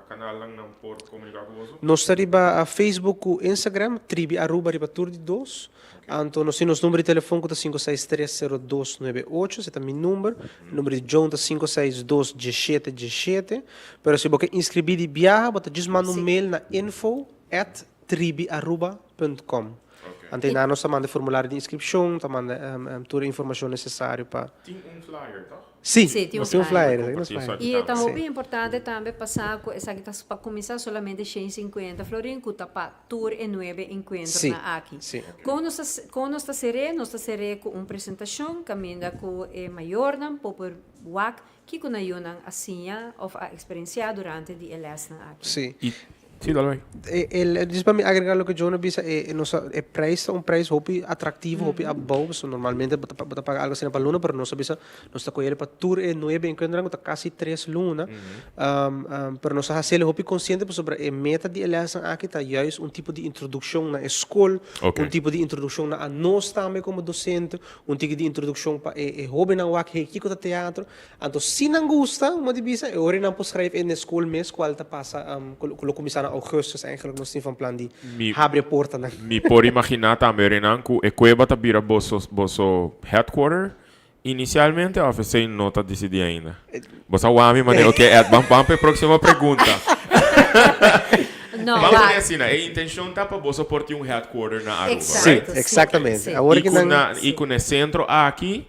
kanalnan nan por komuniká ku boso? Nos ta riba Facebook ku Instagram, Tribi Aruba riba tur di dos. Anto nos tin nos number di telefon ku ta 5630298, esei ta mi number. Number di Joan ta 562 17 17. Pero si bo ke inskribí di biaha, bo ta djis manda un mail na info at tribiaruba punt com. Anto einan nos ta manda e formulario di inskripshon, ta manda tur e informashon nesesario pa. Tin un flyer, tòg? Sí, Sí, tin un nos tin un flyer. flyer, nos tin un flyer. I e ta hopi importante tambe pa sa ku esaki ta pa kuminsá solamente shen sinkuenta florin ku ta pa tur e nuebe enkuentronan aki. Kon nos ta kon nos ta ser'é? Nos ta ser'é ku un presentashon kaminda ku e mayornan por por wak kiko nan yunan a siña òf a eksperensiá durante di e lèsnan aki. Sí. Sí, dale bai. E, el, dus pa mi agrega loke Joan a bisa, e, e nos a, e prijs ta un prijs hopi atractivo, hopi abou. So normalmente bo ta, bo ta paga algo asina pa luna, pero nos a bisa nos ta coyele pa tur e nuebe encuentronan cu ta casi tres luna. Um, um, pero nos a haciele hopi consciente pasobra e meta di e lesnan aki ta juist un tipo di introduccion na e school, un tipo di introduccion na anos tambe como docente, un tiki di introduccion pa e, e hobennan wak hey kico ta teatro. Anto si nan gusta, como di bisa, e ora nan por schrijf in e school mes cual ta pasa, cu lo cuminsa na augustus eigenlijk nos tin van plan di habri e portanan. Mi por imagina tambe Renan cu e cueba ta bira boso boso headquarter inicialmente of esey no ta dicidi ainda? Bo sa wak mi manera, ok Ed, ban ban pa e proximo pregunta. No, Ban wak. pone asina, e intencion ta pa boso por tin un headquarter na Aruba, Exacto, right? Si, si, exactamente. si. Awor Y ki cu nan. na y cu na e centro aki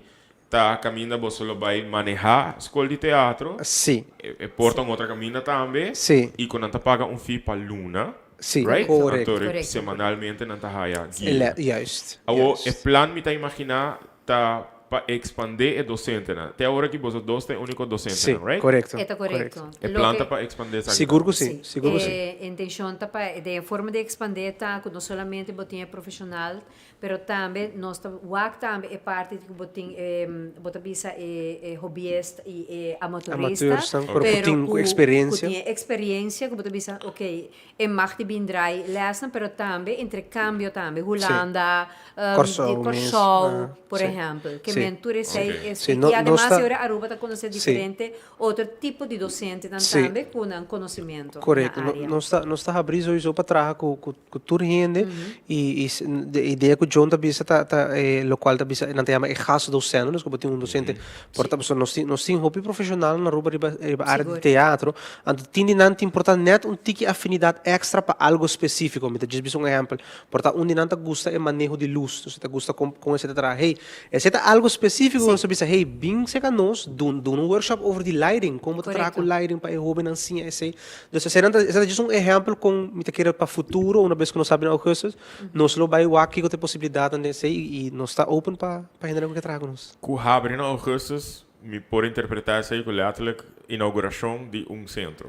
Ta caminda boso lo bay maneha scol di teatro. Sí. E por ta un otro caminda tambe. Sí. Y cu nan ta paga un fee pa luna. Sí, Right? correcto. Anto Correcto. semanalmente nan ta haya guia. Juist, Awo juist. e plan mi ta imagina ta pa expande e docentenan. Te awor aki boso dos ta e unico docentenan, Sí, right? correcto, E ta correcto. correcto. E plan Loke ta pa expande esaki Sigur tambe. cu sí, Sí. sigur cu sí. E intencion ta pa, den e forma di expande ta cu no solamente bo tin e profesional, Pero tambe nos ta wak tambe e parti di ku bo tin e bo ta bisa e e hobbyist i e amateurista, Amateursnan, pero ku pero tin ku experiencia. ku tin e experiencia ku bo ta bisa ok e mag di bin draai lesnan pero tambe intercambio tambe Hulanda, Kòrsou mes, Kòrsou ah, por sí. ehèmpel. Ke Sí. men tur esei Ok. es Sí, i no nos ademas ta e ora Aruba ta konosé Sí. diferente otro tipo di dosentenan Sí. tambe ku nan konosementu na Korekto. área. Nos ta nos ta habrí sowieso pa traha ku ku Cu tur hende y de idea cu John ta bisa ta ta e locual ta bisa nan ta yama e gastdocent dus cu bo tin un docente por ta pasobra nos tin nos tin hopi profesional na Aruba riba riba area di teatro anto tin di nan tin por ta net un tiki afinidad extra pa algo specifico mi ta djis bisa un ehempel por ta un di nan ta gusta e maneho di luz dus e ta gusta con con esei ta traha hey esei ta algo specifico cu nos ta bisa hey bin cerca nos dun duna un workshop over di lighting con bo ta traha cu lighting pa e hobennan siña esei. Dus esei ta esei ta djis un ehèmpel kon mi ta kere pa futuro una bes ku nos sabi na augustus nos lo bai wak kiko ta e posibilidatnan den esei i nos ta open pa pa hendenan ku ke traha ku nos. Ku habri na augustus mi por interpretá esei ku letterlijk inaugurashon di un sentro.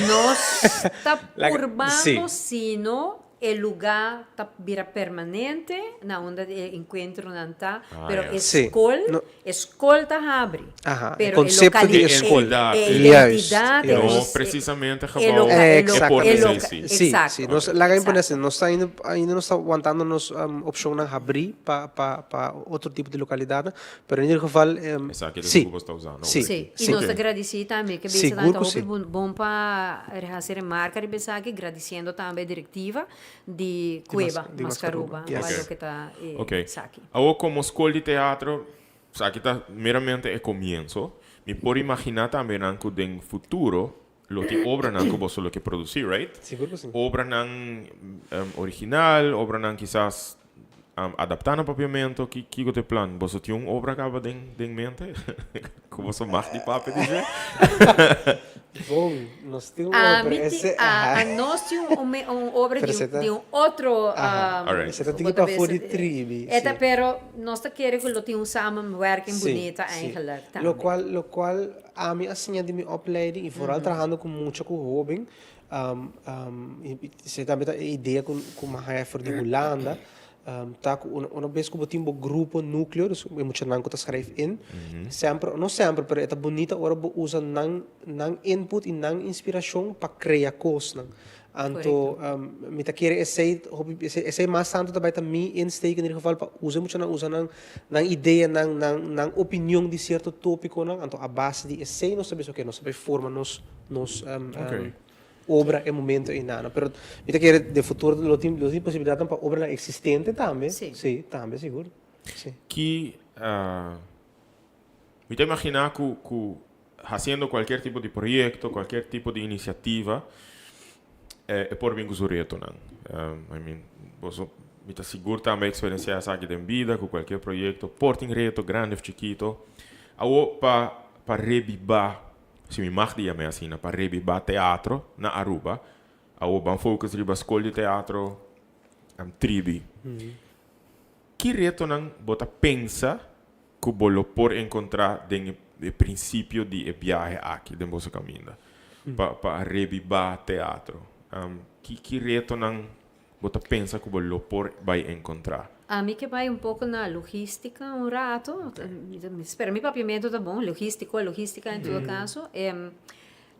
Nos ta purbando sino E lugá ta bira permanente na unda e enkuentronan ta, pero e skol, e skol ta habri. Pero e concepto di e skol. E identidat, e No precisamente gebouw, e porta esei si. Si, si. Nos laga impone asina, nos ta ainda, ainda nos ta wantando nos opshonnan habrí pa, pa, pa otro tipo di lokalidatnan, pero in ieder geval, Esaki ta si, ku bo sta usando si, Sí, i si. nos ta gradisí tambe ke bisa Sigur ta ku hopi si. bon pa hasi remarka riba esaki, gradisiendo tambe e direktiva di Cueva Di Mascaruba, Mascaruba, yes. pa loke ta e Ok. esaki. Awor komo skol di teatro, esaki ta meramente e komienso, mi por imaginá tambe nan ku den futuro lo tin obranan ku boso lo ke produsí, right? Sigur ku si. Obranan original, obranan kisas adaptá na papiamento, ki kiko ta e plan? Boso tin un obra kaba den den mente ku boso mag di papia di dje? Bon, nos tin un obra, Ami tin, ese, a aha. nos tin un un obra Pero di esei ta, di un otro, aha, Alright. esei ta bo tiki ta pafó bisa, di tribi, e ta si. pero nos ta kere ku lo tin un samenwerking Si, bunita si. eigenlijk tambe. Lokual, lokual Ami a siña di mi opleiding y vooral trahando cu mucha cu hoben, esey tambe ta e idea cu cu mi a haya for di Hulanda, ta cu una bes cu bo tin bo grupo nucleo, dus e muchanan cu ta schrijf in, semper, no semper, pero e ta bunita ora bo usa nan nan input y nan inspiracion pa crea cosnan. Anto mi ta kere esey hopi esey mas tanto ta bay ta mi insteek in ieder geval pa usa e muchanan usa nan nan idea nan nan nan opinion di cierto topiconan anto a base di esey nos ta bisa oke nos ta bay forma nos nos obra e momento eynan pero mi ta kere den futuro lo tin lo tin posibilidadnan pa obranan existente tambe si tambe sigur si. Ki mi ta imagina ku ku Haciendo cualkier tipo di proyecto, cualkier tipo di iniciativa, e por bin cu su retonan. I mean, boso, mi ta sigur tambe experiencia esaki den bida, cu cualkier proyecto por tin reto, grandi of chikito. Awo pa, pa rebiba, si mi mag di yam'e asina, pa rebiba teatro na Aruba, awo ban focus riba scol di teatro Tribi. Ki retonan bo ta pensa ku bo lo por enkontrá den e prinsipio di e biahe aki den boso kaminda. pa pa rebiba teatro? Ki ki retonan bo ta pensa ku bo lo por bai enkontrá? Ami ke bai un poko na logistica un rato. Mi spera mi papiamento ta bon, logistico, logistica en todo caso.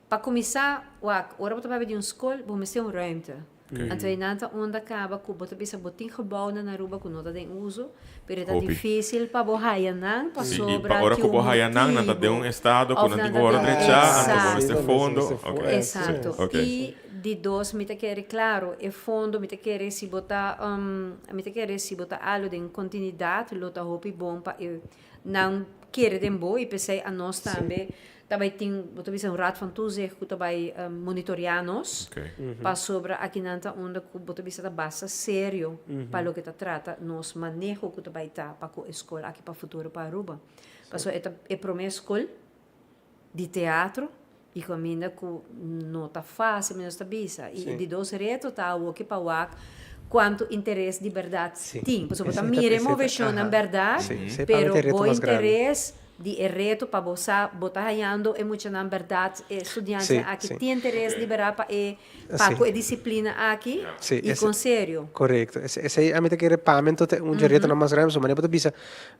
Pa kuminsá, wak, ora bo ta papia di un skol, bo mester un ruimte. Anto einan ta unda kaba ku bo ta bisa bo tin gebouwnan na Aruba ku no ta den uso, pero e ta Hopi. difísil pa bo haya nan Sí, i pasobra pa ora tin ku un bo haya nan, nan ta den motibu un estado ku òf nan nan tin ku ta wòrdu den drechá, anto bo mester Exacto. fondo. Ok, sí, Exacto. ok. I di dos mi ta kere klaro, e fondo mi ta kere si bo ta mi ta kere si bo ta alo den kontinuidat lo ta hopi bon pa e nan kere den bo i p'esei anos tambe Ta bai tin, bo ta bisa un raad van toezicht ku ta bai monitoreá nos, pasobra akinan ta unda ku bo ta bisa ta basta serio pa loke ta trata nos maneho ku ta bai ta pa ku e skol aki pa futuro pa Aruba. Pasobra e ta e promé skol di teatro i kaminda ku no ta fásil mi nos ta bisa. I di dos reto ta awoki pa wak kuantu interes di bèrdat tin. Pasobra bo ta mira e moveshonnan bèrdat, pero bo interes Di e reto pa bo sa bo ta hayando e muchanan berdad e studiantenan aki tin interes di berdad pa e pa ku e disiplina aki i kon serio. Korekto. Esei ami ta kere pa mi anto ta un dje retonan mas grandi pasobra manera bo ta bisa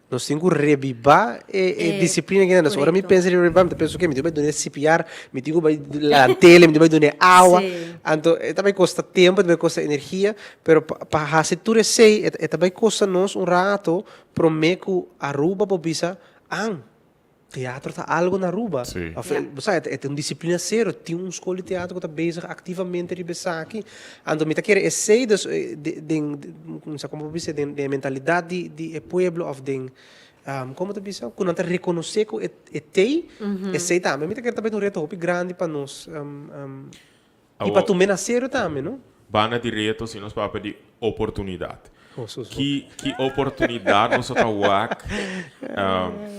nos tin ku rebibá e disiplina kinan. Ora mi pensa riba rebibá mi ta pensa oke mi tin ku bai duna e CPR, mi tin ku bai lant'el, mi tin ku bai duna e awa. Anto e ta bai kosta tempu, e ta bai kosta energia, pero pa hasi tur esei e ta bai kosta nos un rato Prome cu Aruba bo bisa, an, teatro ta algo na Aruba. Sí. Of, bo sa, e ta un disciplina serio. Tin un school di teatro cu ta bezig activamente riba esaki. Anto mi ta kere esey dus den, mi sa como bo bisa, den e mentalidad di di e pueblo of den, como ta bisa, cu nan ta reconoce cu e tey, esey tambe mi ta kere ta bira un reto hopi grandi pa nos. I pa tum'é na serio tambe, no? Banda di reto si nos papia di oportunidat. Ki ki oportunidat boso ta wak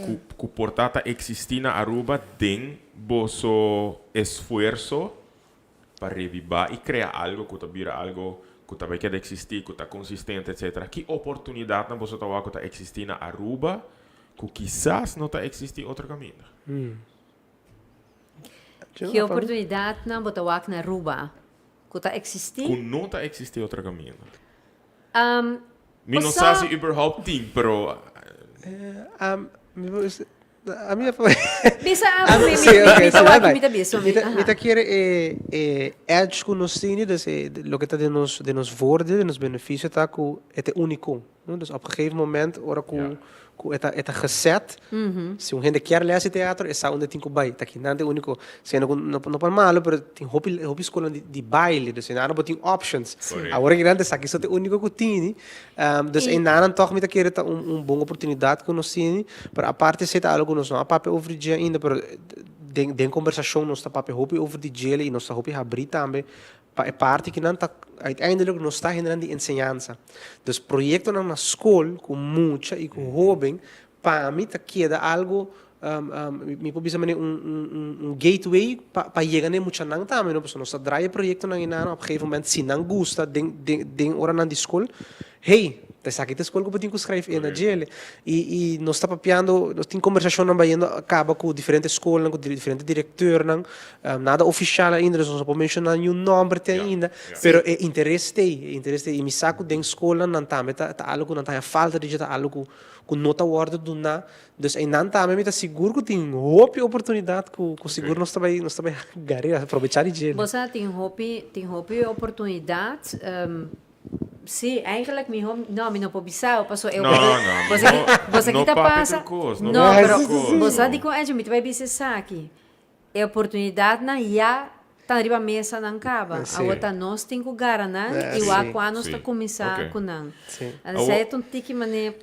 ku ku por ta ta eksistí na Aruba den boso esfuerso pa revivá i krea algo ku ta bira algo ku ta bai keda eksistí, ku ta konsistente, etsetera? Ki oportunidatnan boso ta wak ku ta eksistí na Aruba ku kisas no ta eksistí otro kaminda? Ki oportunidatnan bo ta wak na Aruba ku ta eksistí? Ku no ta eksistí otro kaminda. Mi no sa si überhaupt tin, pero. Bisa abo, mi mi ta wak i mi ta bisa. Mi ta kere e edge ku nos tini, dus loke ta den nos den nos voordeel, den nos benefisio ta ku e ta e úniko. Dus op gegeven moment ora ku ku e ta e ta gezet, si un hende kier les di teatro e sa unda e tin ku bai. Ta kinan ta e úniko, siendo ku no no pa malo pero tin hopi hopi skolnan di di baile, dus einan bo tin options. Awor kinan ta esaki so ta e úniko ku tini. Dus einanan tòg mi ta kere ta un un bon oportunidat ku nos tini, pero aparte esei ta algu ku nos no a papia over di dje ainda, pero den den kombersashon nos ta papia hopi over di djele i nos ta hopi habrí tambe Pa e parti ki nan ta uiteindelijk nos ta hendenan di enseñansa. Dus proyectonan na school cu mucha y cu hoben pa mi ta keda algo mi por bisa manera un un un gateway pa pa yega na e muchanan tambe no pasobra nos ta draai e proyectonan eynan op gegeven moment si nan gusta den den den oranan di school hey ta esaki ta e school cu bo tin cu schrijf in na djele y y nos ta papiando nos tin conversacionnan bayendo caba cu diferente schoolnan cu diferente directeurnan Nada ofishal ainda, dus nos no por menshoná niun nòmber te ainda, pero e interes t'ei, e interes t'ei. I mi sa ku den skolnan nan tambe ta ta algu ku nan ta haña falta di dje, ta algu ku ku no ta wòrdu duná. Dus einan tambe mi ta sigur ku tin hopi oportunidat ku ku sigur nos ta bai nos ta bai gare, aprovechá di dje. Bo sa tin hopi tin hopi oportunidat. Sí, eigenlijk mi hom, no, mi no por bisa, paso eu No, no, bo sa no, bo sa no ki ta papia pasa? tur kos, no No, papia pero tur kos. bo sa dikon Edjo mi ta bai bisa esaki. E oportunidatnan ya ta riba mesa nan kaba. Awor ta nos tin ku gara nan i wak kua nos ta kuminsá ku nan. Esei ta un tiki manera.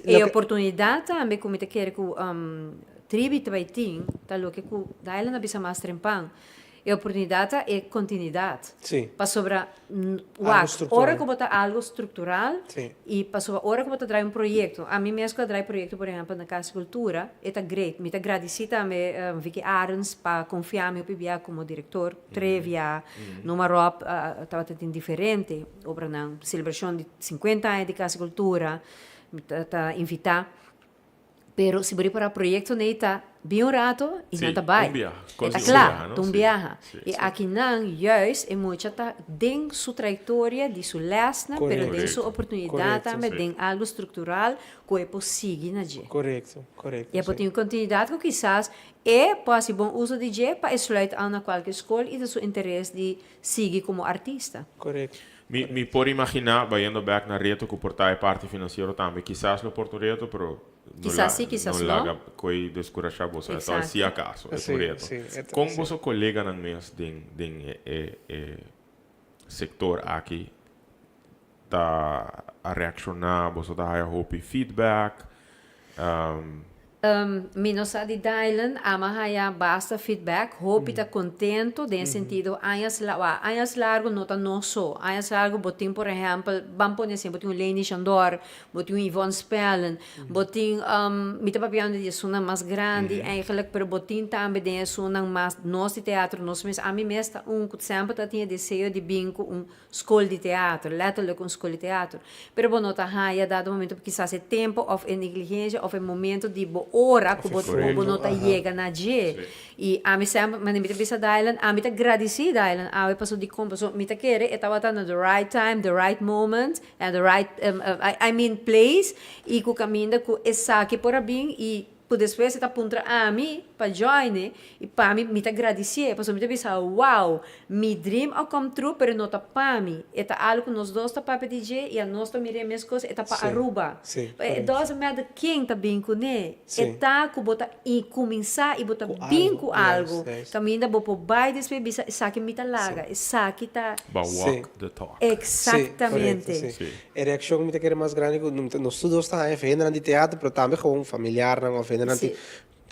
E oportunidat tambe ku mi ta kere ku Tribi ta bai tin ta loke ku Dylan a bisa mas trempan. E oportunidat ta e kontinuidat. Pasobra wak, ora ku bo ta algu struktural i pasobra ora ku bo ta drai un proyekto, ami mes ku a drai proyekto por ehèmpel na Kas di Kultura, e ta great. Mi ta gradisí tambe Vicky Arends pa konfia mi hopi bia komo direktor, Trevia, Numa Rob tabata tin diferente obranan, selebrashon di sinkuenta aña di Kas di Kultura, mi ta invitá. Pero si bo ripará proyekto nei ta. Bin un rato y nan ta bay. Un biaha. E ta cla, ta un biaha. Y aki nan juist e mucha ta den su trayectoria di su lesnan, pero den su oportunidad tambe den algo structural cu e por sigui na dje. Correcto, correcto. Y e por tin un continuidad cu kisas e por haci bon uso di dje pa e sluit aan na cualkier scol y ta su interes di sigui como artista. Correcto. Mi por imagina, bayendo bek na reto cu por ta e parti financiero tambe, kisas lo por ta un reto, pero Kisas sí, kisas no no. laga koe deskurashá boso etòl, si akaso e ta un reto. Kon boso koleganan mes den den e e sektor aki ta a reakshoná? Boso ta haya hopi feedback? Mi no sa di Dylan, ama haya basta feedback, hopi ta contento den e sentido añas la wa añas largo no ta nos so, añas largo bo tin por ehempel ban pone asina bo tin un Leni Chandor, bo tin un Yvonne Spellen, bo tin mi ta papiando di esunnan mas grandi eigenlijk pero bo tin tambe den esunnan mas nos di teatro nos mes ami mes ta un cu semper ta tin e deseo di bin cu un Skol di teatro, letterlijk un skol di teatro. Pero bo no ta haya dado momento kisas e tempo of e negligencia of e momento di bo ora cu bo bo no ta yega na dje. Y ami semper, manera mi ta bisa Dylan, ami ta gradici Dylan awe paso dicon paso mi ta kere e tabata na the right time, the right moment and the right I mean place y cu caminda cu esaki por a bin y Ku despues e ta puntra ami pa join e i pa mi mi ta gradisié pasobra mi ta bisa wow mi dream a come true pero no ta pa mi e ta algo ku nos dos ta papia di dje i anos ta mira e mes kos e ta pa Aruba it doesn't matter ken ta bin kuné e ta ku bo ta kuminsá i bo ta bin ku algo kaminda bo por bai despues bisa esaki mi ta laga esaki ta Ba walk the talk. Exactamente. E reakshon mi ta kere mas grandi ku nos tur dos ta haña hendenan di teatro pero tambe gewoon familiarnan òf hendenan di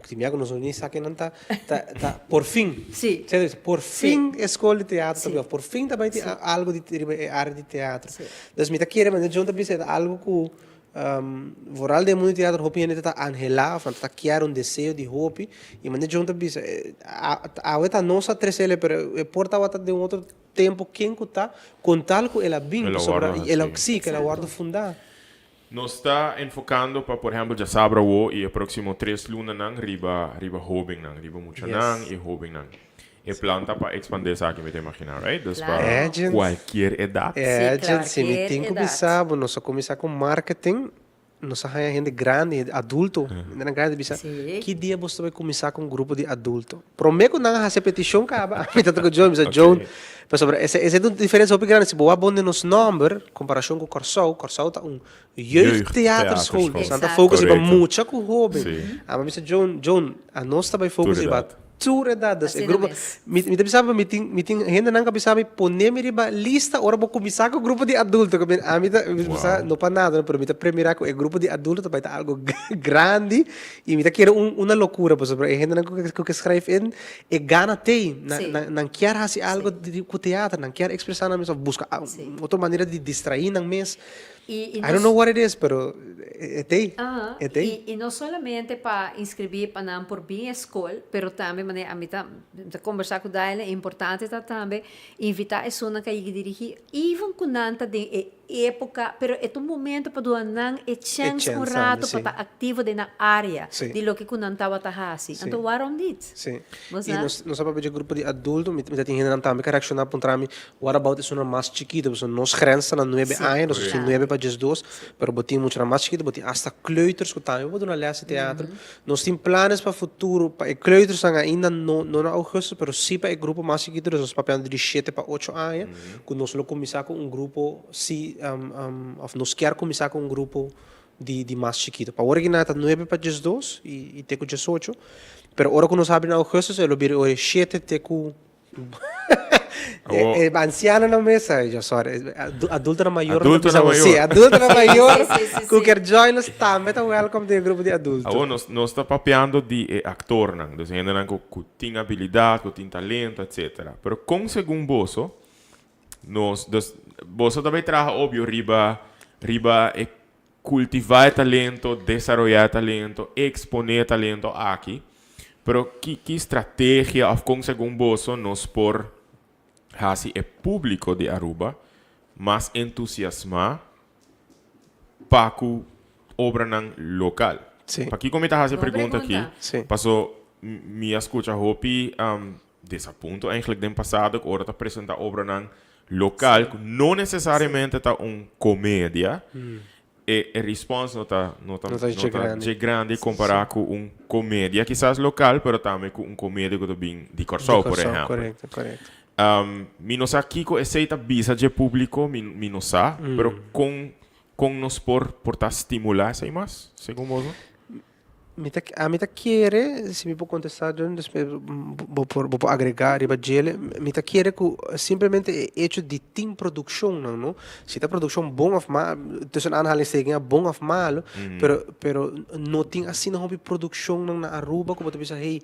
di mia ku nos no ni sa kinan ta ta ta por fin por fin e skol di teatro ta bin òf por fin ta bai tin algu di riba e área di teatro. Dus mi ta kere manera John ta bisa e ta algu ku vooral den e mundu di teatro hopi hende ta anhelá òf nan ta kier un deseo di hopi i manera John ta bisa awe ta nos a tresele pero e por tabata den otro Tempo ken ku ta, kon tal ku el a bin, El a pasobra wòrdu el a, hasi. sí, ku el a wòrdu fundá. Nos ta enfocando pa por ehempel djasabra awo y e proximo tres lunanan riba riba hobennan, riba muchanan Yes. y hobennan. E plan ta pa expande esaki mi ta imagina, right? Dus pa Claro. Agent, cualkier edad. Sí, agent, si mi cualkier tin ku edad. bisa bo, nos a kuminsá ku marketing Nos a haña hende grandi, hende adulto, hendenan grandi bisa, Sí. ki dia boso ta bai kuminsá ku un grupo di adulto? Promé ku nan a hasi e petishon kaba, ami ta ku Joan, mi bisa, Joan, pasobra ese ese ta un diferensia hopi grandi, si bo wak bon den nos nòmber, komparashon ku Kòrsou, Kòrsou ta un jeugdtheaterschool, Jeugdtheaterschool. nos nan ta focus riba Korekto. mucha ku hóben. Sí. Ami a bisa Joan, Joan, anos ta bai focus Tur riba edat. Tur edat, dus e Asina grupo, mes. mi mi ta bisa bo mi tin mi tin hendenan ku a bisa mi pone mi riba lista ora bo kuminsá ku grupo di adulto, ku mi ami ta mi bisa Wow. no pa nada no, pero mi ta premirá ku e grupo di adulto ta bai ta algo grandi i mi ta kere un una lokura pasobra e hendenan ku ku ke schrijf in e gana t'ei, nan Sí. nan nan kier hasi algo Sí. di ku teater, nan kier ekspresá nan mes òf buska Sí. otro manera di distraí nan mes. I, i I no don't know what it is, pero e t'ei, Aha, e t'ei. i, i no solamente pa inscribí pa nan por bin e skol, pero tambe manera ami ta, ta kombersá ku Daila, importante ta tambe invitá esunnan ku a yega dirigí, even ku nan ta den e époka, pero e ta un momento pa duna nan e E chèns un chèns tambe, rato pa sí. ta aktivo den nan área Sí. di loke ku nan tabata hasi. Sí. Anto waarom niet? Sí. Bo I sa? nos, nos a papia dje grupo di adulto, mi, mi ta tin hendenan tambe ku a reakshoná puntra mi, What about esunnan mas chikito? Pasobra nos grens ta na nuebe Sí. aña, nos tin Claro. nuebe pa diesdos, pero bo tin muchanan mas chikito, bo tin asta kleuters ku tambe bo duna les di teatro. Nos tin planes pa futuro pa e kleutersnan ainda no no na augustus, pero sí pa e grupo mas chikito, dus nos papiando di shete pa ocho aña, ku nos lo kuminsá ku un grupo sí òf nos kier kuminsá ku un grupo di di mas chikito. Pa ora ki nan ta nuebe pa diesdos i te ku diesocho, pero ora ku nos habri na augustus e lo bira ora shete te ku Awo. E anciano na mesa, yo sorry, adulto na mayor. Adulto na mayor. Sí, adulto na mayor. Sí, sí, sí, Ku sí. kier join nos tambe ta welcome den e grupo di adulto. Awo nos nos ta papiando di e actornan, dus hendenan ku ku tin habilidad, ku tin talento, etcetera. Pero kon segun boso nos, dus boso ta bay traha obvio riba riba e Kultivá e talento, desaroyá e talento, eksponé e talento aki. Pero ki ki strategia òf kon segun boso nos por hasi e públiko di Aruba mas entusiasmá pa ku obranan lokal? Sí. Pakiko mi ta hasi e Bon pregunta aki? pregunta. Sí. Paso. mi a scucha hopi desapunto eigenlijk den pasado cu ora ta presenta obranan local cu no necesariamente ta un comedia, e e response no ta no ta No ta dje no ta grandi. dje grandi compara cu un comedia kisas local pero tambe cu un comedia cu ta bin di Corsou Di por Corsou, ehempel. correcto, correcto. Mi no sa kico esey ta bisa dje publico, mi mi no sa, pero con con nos por por ta stimula esey mas segun boso? Mi ta, ami ta kere, si mi por contesta John, despues bo por, bo por agrega riba djele, mi ta kere cu simplemente e hecho di tin produccionnan, no? Si ta produccion bon of mal, tussen aanhalingstekens, bon of malo, pero, pero no tin asina hopi produccionnan na Aruba cu bo ta bisa, hey,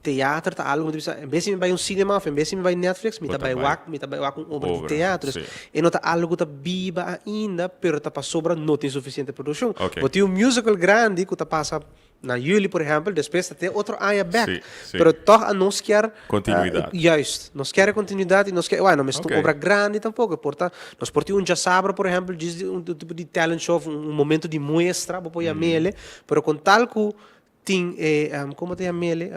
Teater ta algo, mi ta bisa, en bes di mi bai un cinema of en bes di mi bai Netflix, mi ta bai wak, mi ta bai wak un obra di teatro. Dus e no ta algo ku ta biba ainda, pero ta pasobra no tin suficiente produccion. Bo tin un musical grandi ku ta pasa na juli, por ehempel, despues ta te otro aña bek. Pero tog anos kier Continuidad. Juist. Nos kier e continuidad y nos kier, bueno, no mester un obra grandi tampoco. E por ta, nos por tin un djasabra, por ehempel, djis di un tipo di talent show of un momento di muestra, bo por yam'ele, pero con tal ku Tin e, como ta yam'ele?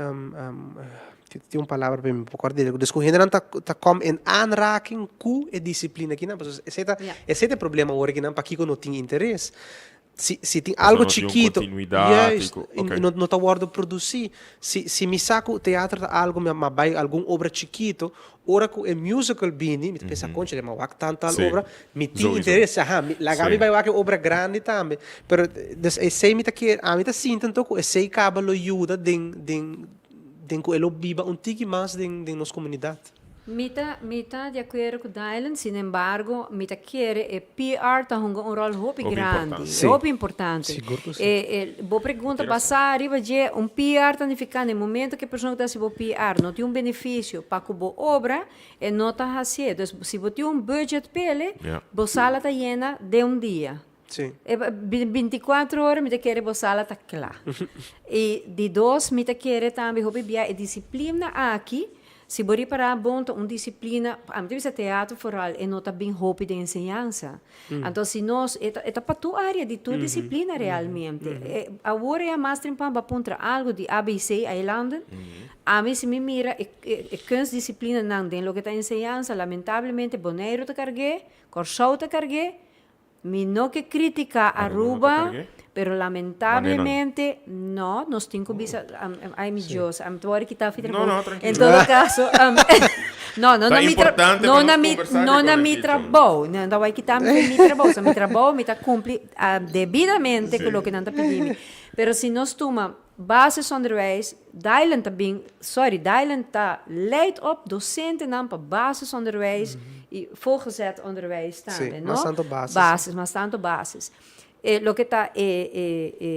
Tin un palabra pa mi por corda. Dus cu hendenan ta ta kom in aanraking cu e disciplina kinan. Pasobra esey ta esey ta e problema awor kinan pakico no tin interes. Si si tin algo no tin un chikito, continuidad y juist, cu y okay. no no ta wordo produci. Si si mi sa cu teatro ta algo mi a bay algun obra chikito, Ora ku e musical bini, mi ta pensa, Conchale, ma wak tan tal obra, mi tin interes, aha, mi, laga mi bai wak e obra grandi tambe. Pero, dus esei mi ta kier, ami ta sinti anto ku esei kaba lo yuda den, den, den ku e lo biba un tiki mas den, den nos komunidat. Mi ta, mi ta di akuerdo ku Dylan, sin embargo, mi ta kere e PR ta hunga un ròl hopi Hopi grandi, importante. Sí. hopi importante. Sigur ku sí. E, e, bo pregunta basá riba dje, un PR ta nifiká na e momento ku e persona ku ta hasi bo PR no tin un benefisio pa ku bo obra, e no ta hasié. Dus si bo tin un budget p'ele, Ja. bo sala ta yena den un dia. Sí. E binticuatro ora mi ta kere bo sala ta kla. I di dos mi ta kere tambe hopi bia e disiplina aki, si bo ripará bon ta un disiplina, ami ta bisa teatro foral e no ta bin hopi den enseñansa. Anto si nos, e ta e ta pa tur área di tur disiplina realmente. E awor e a mas trempan bo a puntra algo di ABC eilanden, ami si mi mira e e kunstdisiplinanan den loke ta enseñansa lamentablemente Boneiru ta karg'é, Kòrsou ta karg'é, Mi no ke critica Aruba, pero lamentablemente no, nos tin cu bisa, ay mi Dios, ami ta worde kita fi trabou. No, no, tranquilo. En todo caso, no, no Ta na mi tra, importante no pa na nos mi, conversa no riba na e mi kichon. trabou, no ta wai kita mi fi mi trabou, so mi trabou mi ta cumpli debidamente cu loke nan ta pidi mi. Pero si nos tuma Basisonderwijs, Dylan ta bin, sorry, Dylan ta leid op docentenan pa basisonderwijs y voortgezet onderwijs tambe, Sí, no? mas tanto basis. Basis, mas tanto basis. E loke ta e, e, e,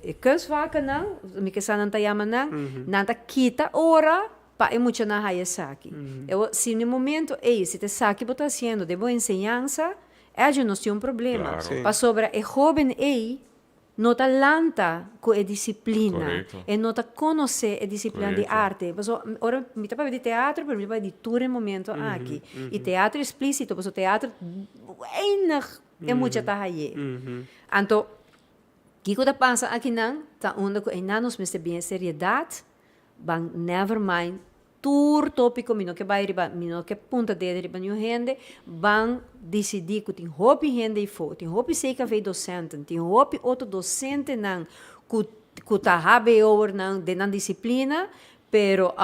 e kunstvakennan, mi ke sa nan ta yama nan, nan ta kita ora pa e muchanan haya esaki. E si na e momento ey, si ta esaki bo ta haciendo den bo enseñansa, Edwin, nos tin un problema. Claro. Sí. Pasobra e hoben ey no ta lanta ku e disiplina, e no ta konosé e disiplina di arte. Pasobra ora mi ta papia di teatro, pero mi ta papia di tur e momento aki. I teatro eksplísito, pasobra teatro weinig e mucha ta haye. Anto, kiko ta pasa akinan ta unda ku einan nos mester bin e seriedat, ban never mind Tur tópiko mi no ke bai riba, mi no ke punta dede riba niun hende, ban disidí ku tin hopi hende eifó, tin hopi CKV docenten, tin hopi otro docentenan ku ku ta HBO'ernan den nan disiplina, pero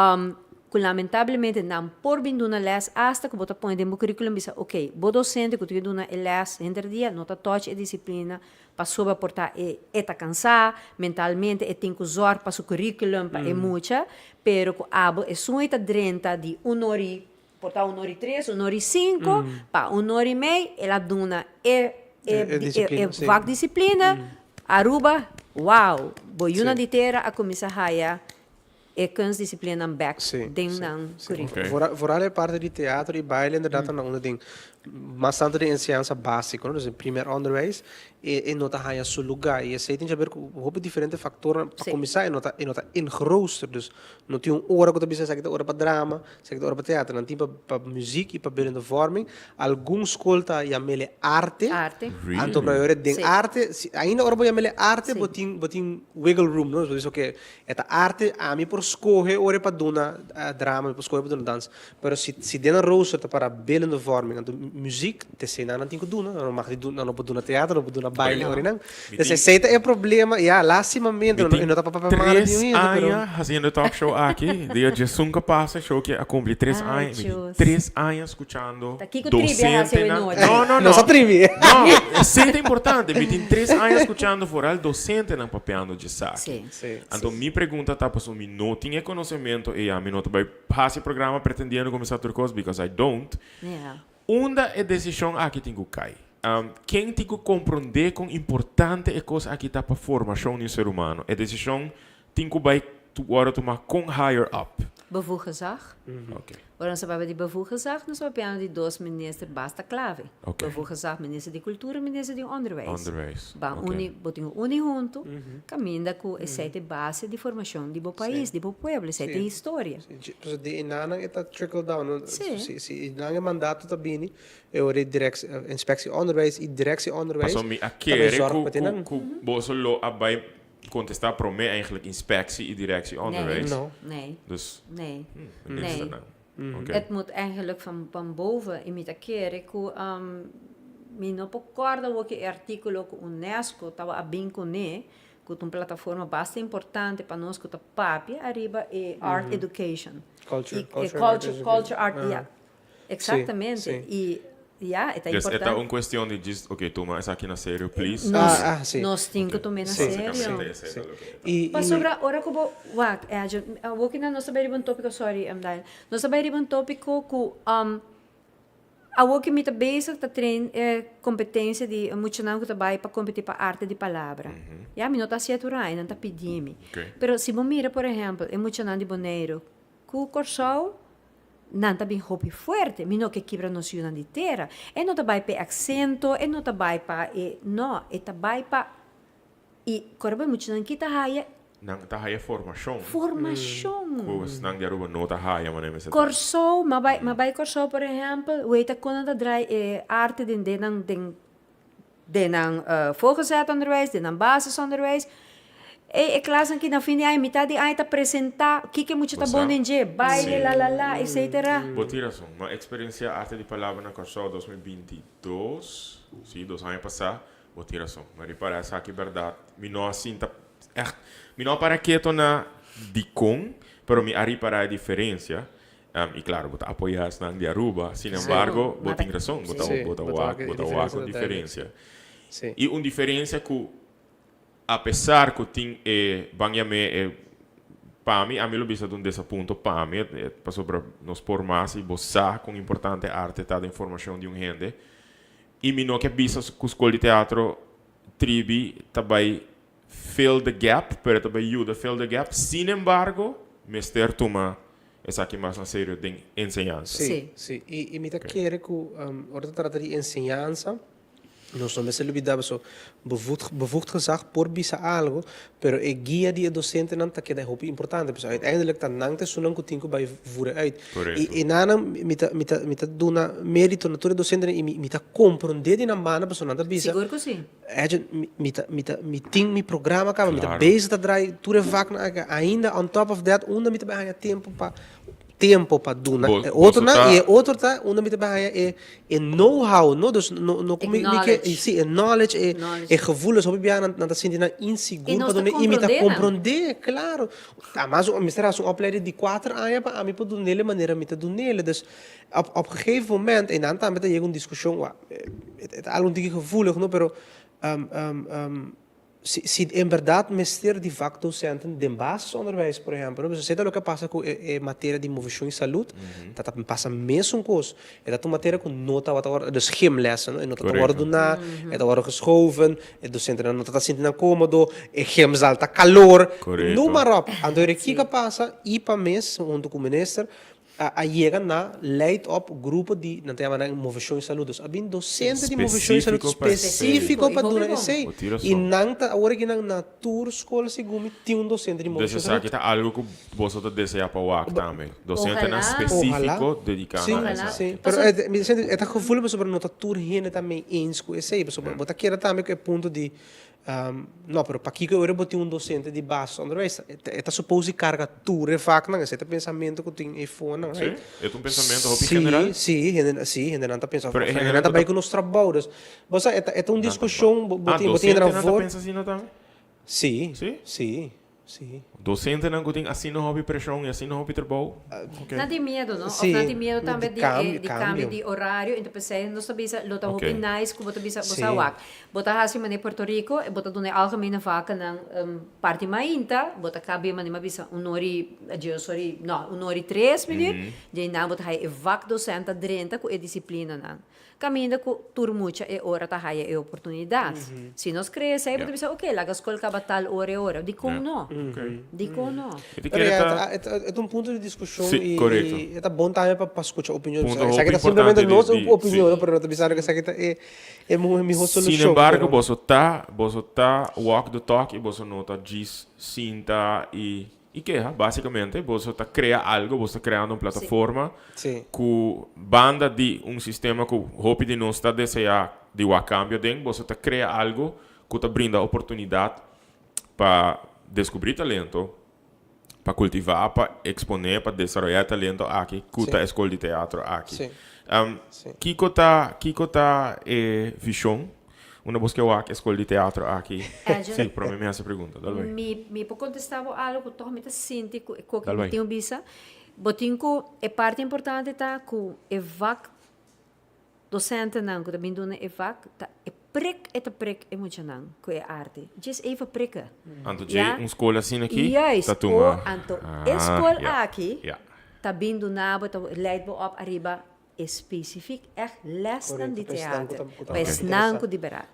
ku lamentablemente nan por bin duna lès asta ku bo ta pone den bo curriculum bisa ok, bo docente ku tin ke duna e lès henter dia no ta touch e disiplina Pasobra por ta e e ta cansá, mentalmente e tin cu zorg pa su curriculum, pa e mucha, pero cu abo esun ei ta drenta di un or i, por ta un or i tres, un or i cinco, pa un or i mei el a duna e e e vakdisciplina, Aruba, wow, bo yunan di tera a cuminsa haya e kunstdisciplinanan bek den nan curriculum. Vooral e parti di teatro y baile inderdaad ta na unda den. Mas tanto den enseñansa básico, no? Dus den primer onderwijs, e e no ta haña su lugá. I esei tin haber ku hopi diferente faktornan. Pa kuminsá e no ta e no ta ingerooster. Dus no tin un ora ku ta bisa esaki ta ora pa drama, esaki ta ora pa teater. Nan tin pa pa muziek i pa beeldende vorming. Algun skol ta yam'el arte. Arte. Really? Anto pero ayora den Sí. arte, si ainda ora bo yam'el arte Sí. bo tin bo tin wiggle room, no? Dus bo bisa oke, e ta arte, ami por skohe ora pa duna drama, mi por skohe pa duna dans. Pero si si den nan rooster ta para beeldende vorming, anto muziek, te esei nan nan tin ku duna, nan no mag di duna, nan no por duna teatro, nan no por duna baile No. ora nan. Mi Entonces tin- esei ta e problema, ya, lastimamente, Mi no, tin no ta pa papia malo di tres un hende, pero aña haciendo talk show aki. Dia djesun pasa, show ki a cumpli tres Ay, aña. Mi tin Dios. 3 aña scuchando Ta kiko trivia hasi docentenan. hoy nochi? No, no, no. Nos a trivi. No, esei ta importante. Mi tin 3 aña scuchando vooral docentenan papiando djesaki. Anto mi pregunta ta paso mi no tin e conocimiento e ya mi no ta bay hasi programa pretendiendo cu mi sa tur cos because I don't. Unda e decision aki tin cu cay? Ken tin cu comprende con importante e cos aki ta pa formacion di un ser humano? E decision tin cu bay wordo tuma con higher up? Bevoegd gezag. Ora nos ta papia di bevoegd gezag, nos ta papiando di dos minister basta clave. Bevoegd gezag, minister di cultura, minister di onderwijs. Onderwijs. Ban uni, bo tin uni hunto, caminda cu esey ta e base di formacion di bo pais, di bo pueblo, esey ta historia. Sí. Pues di enanan e ta trickle down, no? Si, si nan e mandato ta bini, e ora e directie, inspectie onderwijs y directie onderwijs Paso mi a ta bay kere zorg cu, pa tin cu, nan. cu boso lo a bay contesta prome eigenlijk inspectie y directie onderwijs. No. Nee. Dus, Nee. minister Nee. nan. Oké. Het moet eigenlijk van boven. Y mi ta kere cu mi no por corda awor e articulo cu UNESCO tawa a bin cune, cu ta un plataforma basta importante pa nos cu ta papia ariba e art education. Culture, Y, culture and art culture, education. culture, art, ja. Exactamente. Y ja, e ta Dus e ta importante. un cuestion di just, oké, tuma esaki na serio, please. Nos, Ah, ah, sí. nos tin cu tuma na serio. Básicamente esey ta loke e ta. Pasobra ora cu bo wak, Edjean, awor ki nos ta bay riba un topico, sorry, Daniel, nos ta bay riba un topico cu awor ki mi ta bezig ta train e competencia di muchanan cu ta bay pa competi pa arte di palabra. Ya, mi no ta haci tur aña, nan ta pidi mi. Pero si bo mira, por ehempel, e muchanan di Boneiru cu Corsou, nan ta bin hopi fuerte. Mi no ke kibra nos yunan di tera. E no ta bay pa e acento, e no ta bay pa e, no, e ta bay pa y ora bo muchanan ki ta haya Nan ta haya formacion. Formacion. Cu esnan di Aruba no ta haya, manera mi sa. Corsou, m'a bay, m'a bay Corsou por ehempel, weta con nan ta draai e arte den den nan den den nan voortgezet onderwijs, den nan basisonderwijs. E e klasnan ki na fin di aña, mitad di aña ta presenta kiko e mucha ta bon den dje, baile, la la la, etcetera. Bo tin razon. M'a experiencia arte di palabra na Corsou 2022, si, 2 aña pasa. Bo tin razon. M'a ripara esaki berdad. Mi no a sinta echt, mi no a para keto na dicon, pero mi a ripara e diferencia. Y claro, bo ta apoya esnan di Aruba. Sin embargo, bo tin razon. Bo ta, bo ta wak, bo ta wak un diferencia. Y un diferencia cu a pesar cu tin e ban yam'e e pa mi, ami lo bisa ta un desapunto pa mi, pasobra nos por mas y bo sa con importante arte ta den formacion di un hende. Y mi no ke bisa cu scol di teatro Tribi ta bay fill the gap, pero ta bay yuda fill the gap. Sin embargo, mester tuma esaki mas na serio den enseñansa. Sí, sí. Y mi ta kere cu ora ta trata di enseñansa, nos no mester lubida paso bevoegd gezag por bisa algo, pero e guia di e docentenan ta keda hopi importante. Pasobra uiteindelijk ta nan ta esunnan cu tin cu bay voeren uit. Y nanan mi ta duna merito na tur e docentenan y mi ta comprende di nan banda pasobra nan ta bisa, Sigur cu si. Edjean, mi tin mi programa caba, mi ta bezig ta draai tur e vaknan aki. Ainda on top of that, unda mi ta bay haña tempo pa duna e otronan y e otro ta unda mi ta bay haña e know-how, no? Dus no, no cu mi ke, si, e knowledge, e gevoelens. Hopi biaha nan ta sinti nan insigur pa duna y mi ta comprende, claro. Amas mi mester haci un opleiding di 4 aña pa ami por dunele manera mi ta dunele. Dus op gegeven moment, y nan tambe ta yega un discusion, wa, e ta algo un tiki gevoelig, no? Pero si en berdad mester di vakdocenten den basisonderwijs, por ehempel, no? Pasobra esei ta loke a pasa cu e materia di movecion y salud, ta pasa mesun cos. E ta un materia cu no tabata worde, dus gymlessen, no? E no tabata worde duna, e ta worde geschoven, e docentenan no tabata sinti nan comodo, e gymzaal ta calor, noem maar op. Anto kiko a pasa, IPA mes, hunto cu minister. A yega na leid op grupo di, nan ta yama nan Moveshon i Salud. Dus a bin dosente di Moveshon i Salud spesífiko pa duna esei. I nan ta awor aki nan na tur skol segun mi tin un dosente di Moveshon i Salud. Dus esaki ta algu ku boso ta deseá pa wak tambe, dosentenan spesífiko dediká na esaki. Sí, pero mi ta sinti e ta gevoelig pasobra no ta tur hende ta mee eens ku esei. Pasobra bo ta keda tambe ku e punto di No, pero pakiko e ora bo tin un docente di basisonderwijs? E ta suppose di carga tur e vaknan, esei ta pensamento cu tin eifonan, right? Sí, e ta un pensamento hopi general. Sí, sí, hende, sí, hendenan ta pensa, Pero e hendenan ta bai cu nos trabou, dus, bo sa, e ta, e ta un discusion, bo tin, bo tin hendenan voor. Ah, docentenan ta pensa asina tambe? Sí, sí, sí. Sí. Docentenan cu tin asina hopi presion y asina hopi trabou. Okay. Nan tin miedo, no? Of nan tin miedo tambe di e di cambio di horario. Enton pesey nos ta bisa lo ta hopi nice cu bo ta bisa bo sa wak. Bo ta haci manera Puerto Rico, bo ta duna e algemene vakannan parti mainta, bo ta cabia manera mi a bisa un ora y dies ora y no un ora y tres minuut, djei nan bo ta haya e vakdocent ta drenta cu e disciplinanan. Caminda cu tur mucha e ora ta haya e oportunidad. Si nos cree esey, bo ta bisa, ok, laga scol caba tal ora e ora. Dicon no? Dicon no? Pero ya, e ta un punto di discusion y e ta bon tambe pa scucha opinion. Esaki ta simplemente nos opinion, pero no ta bisando cu esaki ta e miho solucion. Sin embargo, boso ta, boso ta walk the talk y boso no ta djis sinta y Y keha, basicamente, boso ta crea algo, boso ta creando un plataforma cu banda di un sistema cu hopi di nos ta desea di wak cambio den, boso ta crea algo cu ta brinda oportunidad pa descubri talento, pa cultiva, pa expone, pa desaroya e talento aki cu ta e scol di teatro aki. Kico ta, kico ta e vision Unda bos ke wak e skol di teatro aki? Edjean. Sí, prome mi hasi pregunta. Dal bai. Mi, mi por kontestá bo algu ku tòg mi ta sinti ku e koki Dal mi bai. tin bisa. Bo tin ku, e parti importante ta ku e vak, dosentenan ku ta bin duna e vak, ta e prik e ta prik e muchanan ku e arte. Djis even prikken. Anto dje Ya? un skol asina aki Juist, ta o tuma. anto e Ah, skol ya, aki ya. ta bin duna bo, ta leid bo op ariba E specifiek echt lesnan di theater pa esnan ku di berat.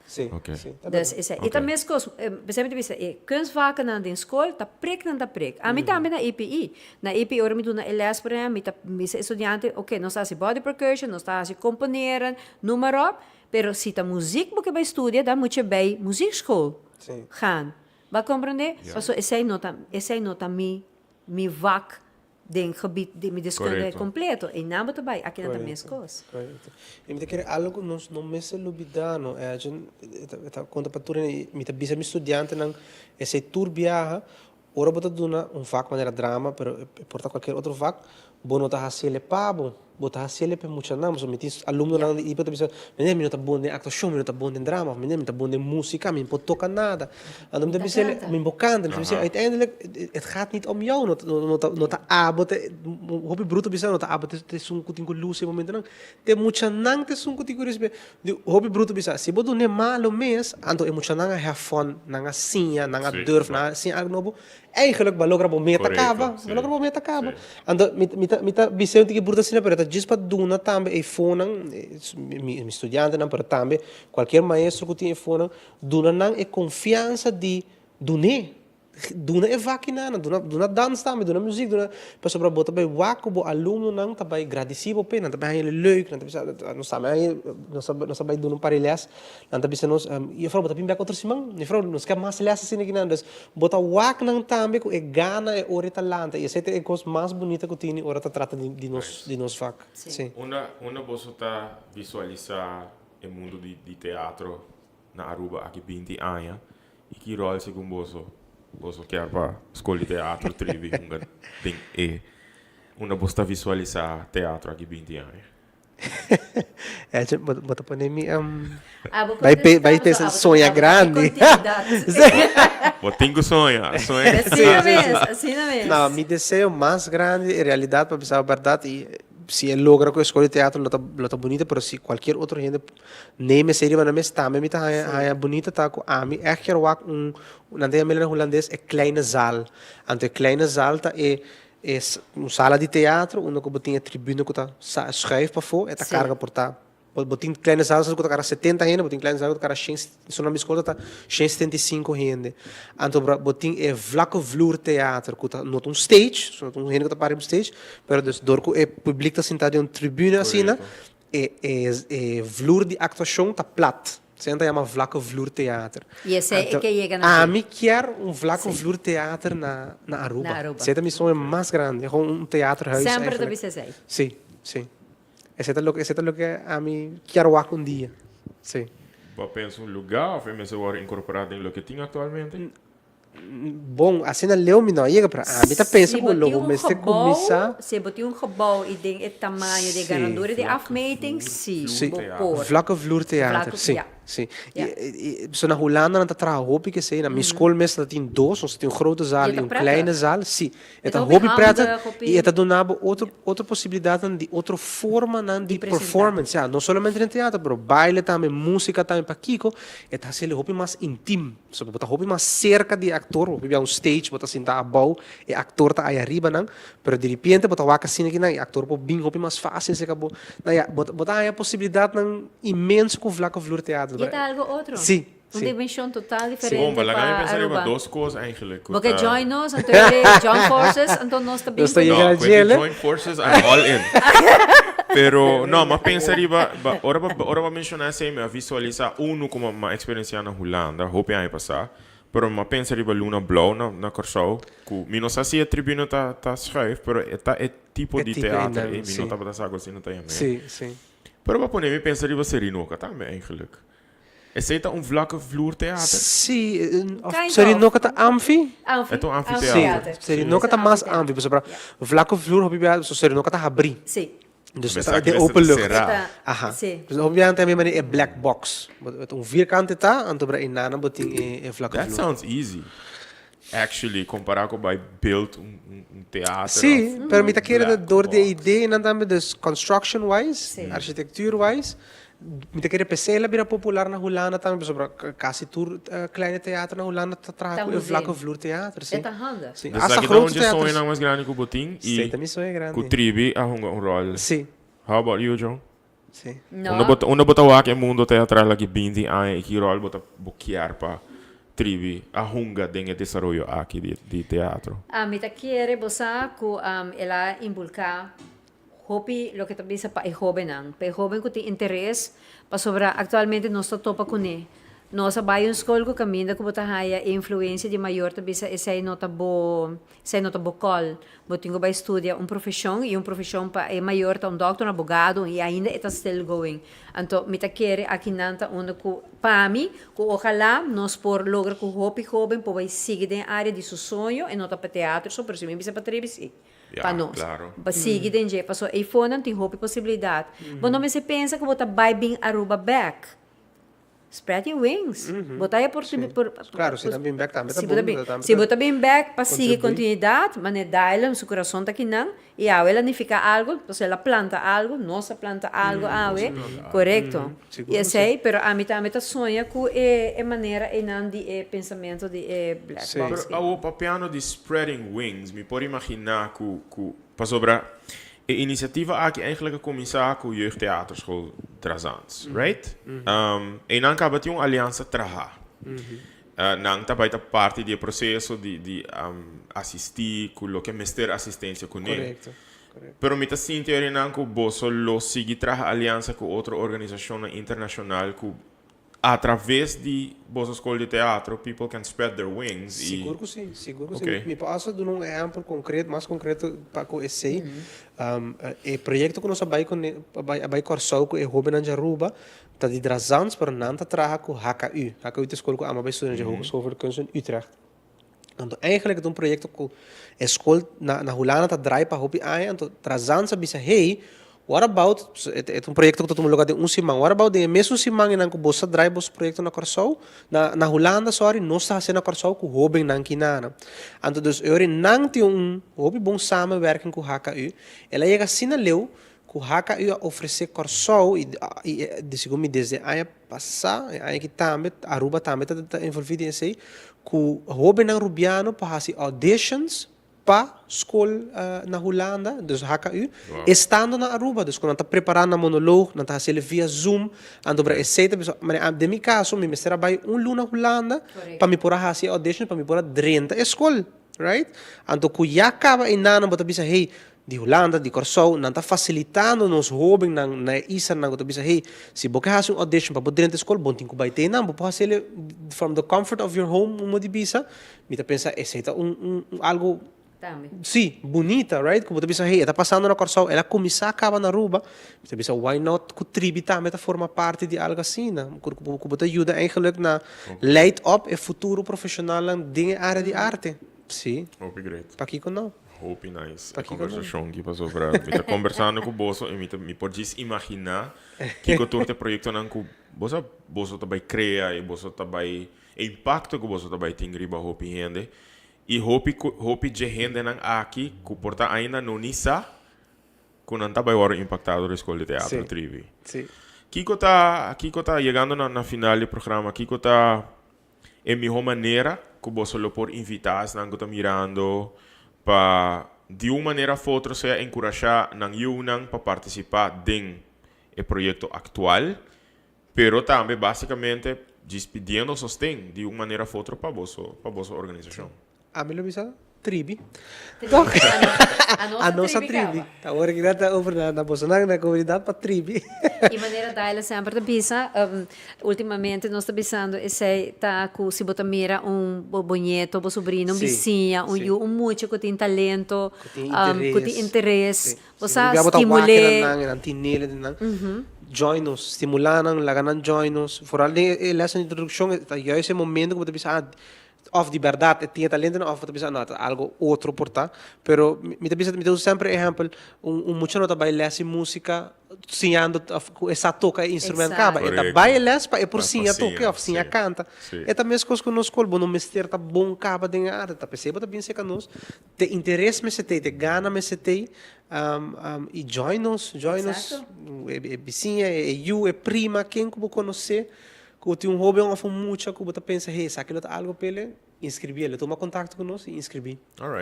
Dus esei. I ta meskos, p'esei mi ta bisa e kunstvakennan den skol ta prik nan ta prik. Ami tambe na EPI. Na EPI ora mi duna e les por ehempel mi ta bisa e studiante oke nos ta hasi body percussion, nos ta hasi komponeren, noem maar op, pero si ta muziek bo ke bai studia dan moet je bij muziekschool gaan. Bo a komprende? Pasobra esei no ta esei no ta mi mi vak Den gebied di mi deskundigheid kompleto, einan bo ta bai, aki nan ta meskos. Korekto. I mi ta kere algu ku nos no mester lubidá no, Edjean, e ta konta pa tur hende, mi ta bisa mi studiantenan esei tur biaha, ora bo ta duna un vak manera drama, pero e por ta kualkier otro vak, bo no ta hasiel e pa bo, bo ta hasiel e pa e muchanan, pasobra mi tin alumnonan di ipa ta bisa, meneer mi no ta bon den aktuashon, mi no ta bon den drama, of meneer mi ta bon den musika, mi no por toka nada. Anto mi ta bisa el, mi por kanta, mi ta bisa uiteindelijk het gaat niet om jou, no no ta no ta abo ta hopi bruto bisa no ta abo ta esun ku tin ku lusi e momentonan, ta e muchanan ta esun ku tin ku risibi. Di hopi bruto bisa si bo dun'e malo mes, anto e muchanan a have fun, nan a siña, nan a durf, nan a siña algo nobo, eigenlijk bo a logra bo meta kaba, bo a logra bo meta kaba. Anto mi mi ta mi ta bis'e un tiki bruto asina pero ta djis pa duna tambe e fonan, mi studiantenan pero tambe cualkier maestro ku tin e fonan, Duna nan e konfiansa di dun'é. Duna e vakinanan, duna, duna dans tambe, duna muziek, duna, pasobra bo ta bai wak ku bo alumnonan ta bai gradisí bo p'e, nan ta bai haña leuk, nan ta bisa, nos tambe haña, nos ta, nos ta bai duna un par di lès, nan ta bisa nos, juffrouw bo ta bin bèk otro siman? Juffrouw nos ke mas lès asina kinan. Dus bo ta wak nan tambe ku e gana, e ora e ta lanta, i esei ta e kos mas bunita ku tini ora ta trata di, di nos, di nos vak. Sí. Unda, unda boso ta visualisá e mundu di, di teatro na Aruba aki 20 aña y ki rol segun boso boso kier pa Skol di Teatro Tribi hunga den e unda boso ta visualisa teatro aki 20 aña? Eche, bo bo ta pone mi Ah, bo bai pe bai contesta, pensa pasobra abo ta soña abo ta grandi. continuidad. Bo tin cu soña, soña. Asina mes, asina mes. No, mi deseo mas grandi en realidad pa bisa bo berdad y si e logra cu e Skol di Teatro lo ta lo ta bunita pero si cualkier otro hende Neem esei riba nan mes tambe mi ta haña haña bunita ta ku ami ègt kier wak un nan ta yama na hulandes e kleine zaal. Anto e kleine zaal ta e e un sala di teatro unda ku bo tin e tribune ku ta schuif pafó e ta karga por ta. Bo tin kleine zaal ku ta kara 70 hende, bo tin kleine zaal ku ta kara shen, so na mi skol ta 175 hende. Anto bo tin e vlakke vloer theater ku ta no ta un stage, so no ta un hende ku ta para riba stage, pero dus dor ku e publiek ta sinta den un tribune asina, e e e vloer di aktuashon ta plat. Esei nan ta yama vlakke vloer theater. I esei e ke yega na dje. Ami kier un vlakke vloer theater na na Aruba. Na Aruba. Esei ta mi soño mas grandi, gewoon un theaterhuis Semper ta eigenlijk. bisa esei. Sí, sí. Esei ta loke, esei ta loke ami kier wak un dia. Sí. Bo a pensa un lugá of e mester wòrdu inkorporá den loke tin aktualmente? Bon, asina leu mi no a yega, pero ami ta pensa Si ku bo lo tin bo un mester gebou, kuminsá. si bo tin un gebou i den e tamaño di e Sí. ganadura di afmeting, sí, Sí. bo por. Vlakke vloer theater, Vlakke, sí, ja. sí. Ja. I, i, so na Hulanda nan ta traha hopi kesei, na mi skol mes ta tin dos, nos tin un grote zaal I e i ta un prettig. kleine zaal, sí. E E ta ta hopi hopi prettig handig, hopi. i e ta duna bo otro, otro posibilidatnan di otro formanan Di di presentá. performance, ja. No solamente den teater, pero baile tambe, músika tambe, pakiko, e ta hasiel hopi mas intim. So bo ta hopi mas serka di e aktor, bo bia un stage, bo ta sinta abou, e aktor ta aya riba nan, pero diripiente bo ta wak asina kinan, e aktor por bin hopi mas fácil serka bo. Nou ja, bo bo ta haña posibilidatnan inmenso ku Vlakke Vloer Theater. I e ta algo otro. Sí, Un sí. dimenshon total Bon, diferente ba laga mi pa pensa riba Aruba. dos kos eigenlijk ku Bo ke ta. join nos, anto e join forces, anto nos ta bin Nos ta ku. yega No, na ku e djele. join forces I'm all in. Pero no, m'a pensa riba, ba, ora bo, ora bo a menciona esey mi a visualisa uno como m'a experiencia na Hulanda hopi aña pasa, pero m'a pensa riba Luna Blou na, na Corsou, cu mi no sa si e tribuna ta, ta schuif, pero e ta e tipo E di tipo teater einan, ey, mi sí. no tabata sa cu asina ta yama. Sí, sí. Pero bo a pone mi pensa riba Serinoca tambe eigenlijk. Esey ta un vlakke vloer theater? Sí, of Kind of. Serinoca ta amfi? Amfi. E ta un amfiteater. Sí, Serinoca ta mas amfi, pasobra vlakke vloer hopi bia, so Serinoca ta habrí. Sí. Dus Mester ta aki den mester open ta lucht. será. Aha. Sí. Dus hopi bia ta mi manera e black box. Bo ta un vierkante ta, anto bra einana bo tin e vlakke That vloer. sounds easy. Actually, compará cu bai build un un teater Sí, of pero mi ta kere black door di e box. ideenan tambe, dus construction wise, Sí. architectuur wise, mi ta kere p'esei el a bira popular na Hulanda tambe, pasobra casi tur kleine teater na Hulanda ta traha Ta cu e museum. vlakke vloer theater, sí. E ta handig. Sí, Dus hasta aki ta grote un dje theaters. soñonan mas grandi cu bo tin Sí, y ta mi soño grandi. cu Tribi a hunga un rol. Sí. How about you, John? Sí. No. Unda bo ta, unda bo ta wak e mundo teatral aki binti aña y ki rol bo ta bo kier pa Tribi a hunga den e desaroyo aki di di teatro? Ami ta kere bo sa ku el a inbulká hopi loke ta bisa pa e hóbennan, pa e hóben ku tin interes, pasobra aktualmente nos ta topa kuné. Nos a bai un skol ku kaminda ku bo ta haya e influensia di mayor ta bisa esei no ta bo Esei no ta bo kòl. Bo tin ku bai studia un profeshon i un profeshon pa e mayor ta un dòkter, un abogado i ainda e ta still going. Anto mi ta kere akinan ta unda ku pa mi ku ojalá nos por logra ku hopi hóben por bai sigui den e área di su soño, e no ta pa teatro so pero si mi bisa pa tribi si Ya, pa nos. claro. Pa sigui den dje pasobra eifonan tin hopi posibilidat. Bo no mester pensa ku bo ta bai bin Aruba bèk. Spread your wings. Bo ta e por Sí. Claro, si ta bin bek tambe ta Si bo ta bon, bin, tambe si bo ta ta bin bek pa sigui contribui. continuidad, mane Dylan su corazon ta kinan y awe el a nifica algo, entonces el a planta algo, nos a planta algo awe, corecto. Sigur Y ku sí. esey, pero ami tambe ta soña cu e e manera eynan di e pensamento di e black Sí. box Pero ey. awo papiando di spreading wings, mi por imagina cu cu pasobra E inisiativa aki eigenlijk a kuminsá ku Jeugdtheaterschool Drazans, right? Einan kaba tin un aliansa trahá. Nan ta bai ta parti di e proseso di di asistí ku loke mester asistensia kuné. Korekto, korekto. Pero mi ta sinti einan ku boso lo sigui traha aliansa ku otro organisashonnan internashonal ku A traves di boso skol di teatro people can spread their wings y. Sigur ku si, sigur ku si. Ok. Mi por asta duna un ehèmpel konkret, mas konkreto pa ku esei. E proyekto ku nos a bai kuné, a bai a bai Kòrsou ku e hóbennan di Aruba ta di Drazans, pero nan ta traha ku HKU. HKU ta e skol ku ami a bai studia, de Hogeschool voor de Kunsten Utrecht. Anto eigenlijk e ta un proyecto cu e school na na Hulanda ta draai pa hopi aña, anto Trazans a bisa hey, what about, e ta un proyecto cu ta tuma lugar den un siman, what about den e mesun siman einan cu boso ta draai boso proyecto na Kòrsou, na na Hulanda sorry, nos ta hacié na Kòrsou cu hobennan kinana. Anto dus e ora nan tin un hopi bon samenwerking cu HKU, el a yega asina leu cu HKU a ofrece Kòrsou y y di segun mi desde aña Pasá, e aña aki tambe, Aruba tambe ta ta envolví den esei, ku hóbennan rubiano pa hasi auditions pa skol na Hulanda, dus HKU, estando na Aruba. Dus ku nan ta prepará nan monoloog, nan ta hasiel via Zoom. Anto bra esei ta bisa, manera den mi kaso mi mester a bai un luna Hulanda pa mi por a hasi e audition, pa mi por a drenta e skol, right? Anto ku ya kaba einan bo ta bisa, hey, di Hulanda, di Kòrsou, nan ta fasilitando nos hóbennan na e islanan ku ta bisa, hey, si bo ke hasi un audition pa bo drenta e skol, bo no tin ku bai te einan, bo por hasiel from the comfort of your home, un modo di bisa. Mi ta pensa esei ta un un un algu Tambe. Sí, bunita, right? Ku bo ta bisa, hey, e ta pasando na Kòrsou, el a kuminsá kaba na Aruba. Mi ta bisa, why not ku Tribi tambe ta forma parti di algu asina? Ku ku ku bo ta yuda eigenlijk na light up e futuro profeshonalnan den e área di arte. Sí. Hopi great. Pakiko no? Hopi nice e Pakiko no? kombersashon aki pasobra mi ta kombersando ku boso i mi ta mi por djis imaginá kiko tur ta e proyektonan ku boso a boso ta bai krea i boso ta bai E impacto cu boso ta bay tin riba hopi hende y hopi cu hopi dje hendenan aki cu por ta ainda no ni sa cu nan ta bay worde impacta door e School di Teatro Sí, Tribi. sí. Kico ta kico ta yegando na na final di programa kico ta e miho manera cu boso lo por invita esnan cu ta mirando pa di un manera of otro sea encurasha nan yiunan pa participa den e proyecto actual Pero tambe basicamente djis pidiendo sosten di un manera of otro pa boso pa boso organisacion. Ami lo bisa tribi. Tribi. A nos a tribi. Ta ora ki nan ta over na na bosonan na comunidad pa tribi. E manera Daila semper ta bisa, ultimamente nos ta bisando esey ta cu si bo ta mira un bo nieto, bo sobrino, un bisiña, un yu, un mucha cu tin talento, cu tin interes, Bo sa stimul'é. Nan, nan tin nele den nan. Join nos, stimulá nan, laga nan join nos. Vooral den e les di introdukshon, ta juist e momento ku bo ta bisa, ah, òf di bèrdat e tin e talentonan òf bo ta bisa, no, ta algu otro por ta. Pero mi ta bisa, mi ta usa semper e ehèmpel, un un mucha no ta bai les di músika siñando òf ku e sa toka e instrumènt kaba. E ta bai e les pa e por siña toka òf siña kanta. E ta meskos ku nos skol, bo no mester ta bon kaba den e arte, ta p'esei bo ta bin serka nos. Te interes mester tei, te gana mester tei, i join nos, join nos, e bisiña, e yu, e prima, ken ku bo konosé, ku tin un hóben òf un mucha ku bo ta pensa, hey, esaki lo ta algu pa el, inskribí el, tuma kontakto ku nos i inskribí.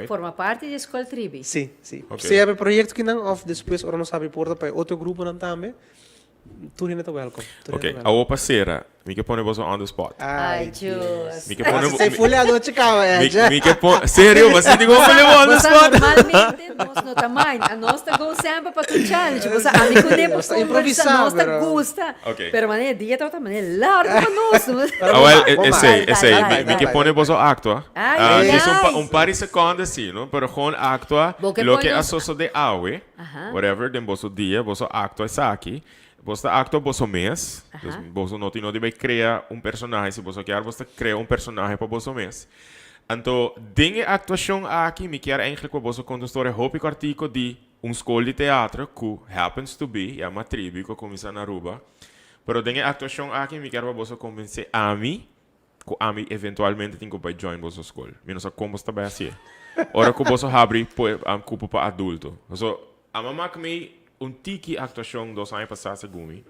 Forma parti di Skol Tribi. Sí, sí. Sea pa e proyekto kinan òf despues ora nos habri porta pa e otro gruponan tambe. Tur hende ta welcome. Tur Ok, hende ta welcome. awo pa sera, mi ke pone boso on the spot. Ay, Dios. Mi ke pone Bo se fule anochi caba, mi, Edge. mi ke pone, serio, bo sinti como pone bo on the Bo sa spot? normalmente nos no ta mind. A nos ta go semper pa tur challenge. Bo sa ami ku ne por Nos ta conversa, improvisa, nos ta pero- gusta. Ok. Pero manera dia tabata manera largo pa nos. Pero Ah, wel, bo ma, bo ma. esey, esey. Dale, Mi, dale, mi ke dale. pone boso actua. Ay, Ah, ay, djis un, pa, ay. un par di seconde si, no? Pero gewoon actua Bo ke loke pone a nos- sosode awe. Whatever, den boso dia, boso actua esaki. Boso ta actua boso mes. Dus boso no tin no di bay crea un personahe. Si boso kier, boso ta crea un personahe pa boso mes. Anto, den e actuacion aki, mi kier eigenlijk pa boso conta un storia hopi cortico di un school di teatro cu happens to be, yama Tribi, cu a cuminsa na Aruba. Pero den e actuacion aki, mi kier pa boso convence ami Ku ami eventualmente tin ku bai join boso skol. Mi no sa kon boso ta bai hasié. Ora ku boso habri kupo pa adulto. Paso a mama mi un tiki aktuashon dos aña pasá segun mi.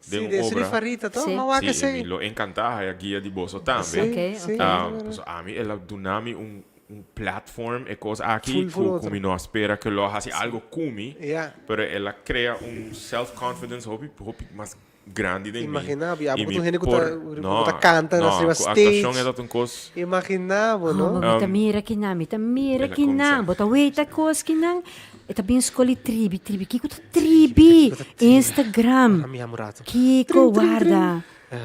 Sí, Den un de Sri obra. Farita to, Sí. m'a wak Sí, i esei. mi lo enkantá haya guia di boso tambe. Sí, Ok, sí. ok. Paso ami el a duna mi un un platform e kos aki Full, full ku ku otro. mi no a spera ku lo a hasi algo ku mi. Ja. Pero el a krea un self confidence hopi hopi mas grandi den mi. Imagina bo, ya Y bo mi tur hende ku por ta ku no, ta kanta no, riba ku stage. actuacion e ta un kos. Imagina bo, no? Oh, mi ta mira kinan, mi ta mira El a kinan. kumsa. Bo ta weta kos kinan. E ta bin skol di tribi, tribi. Kiko ta tribi? Instagram. Ami un rato. Kiko, Trin, trin, trin. warda.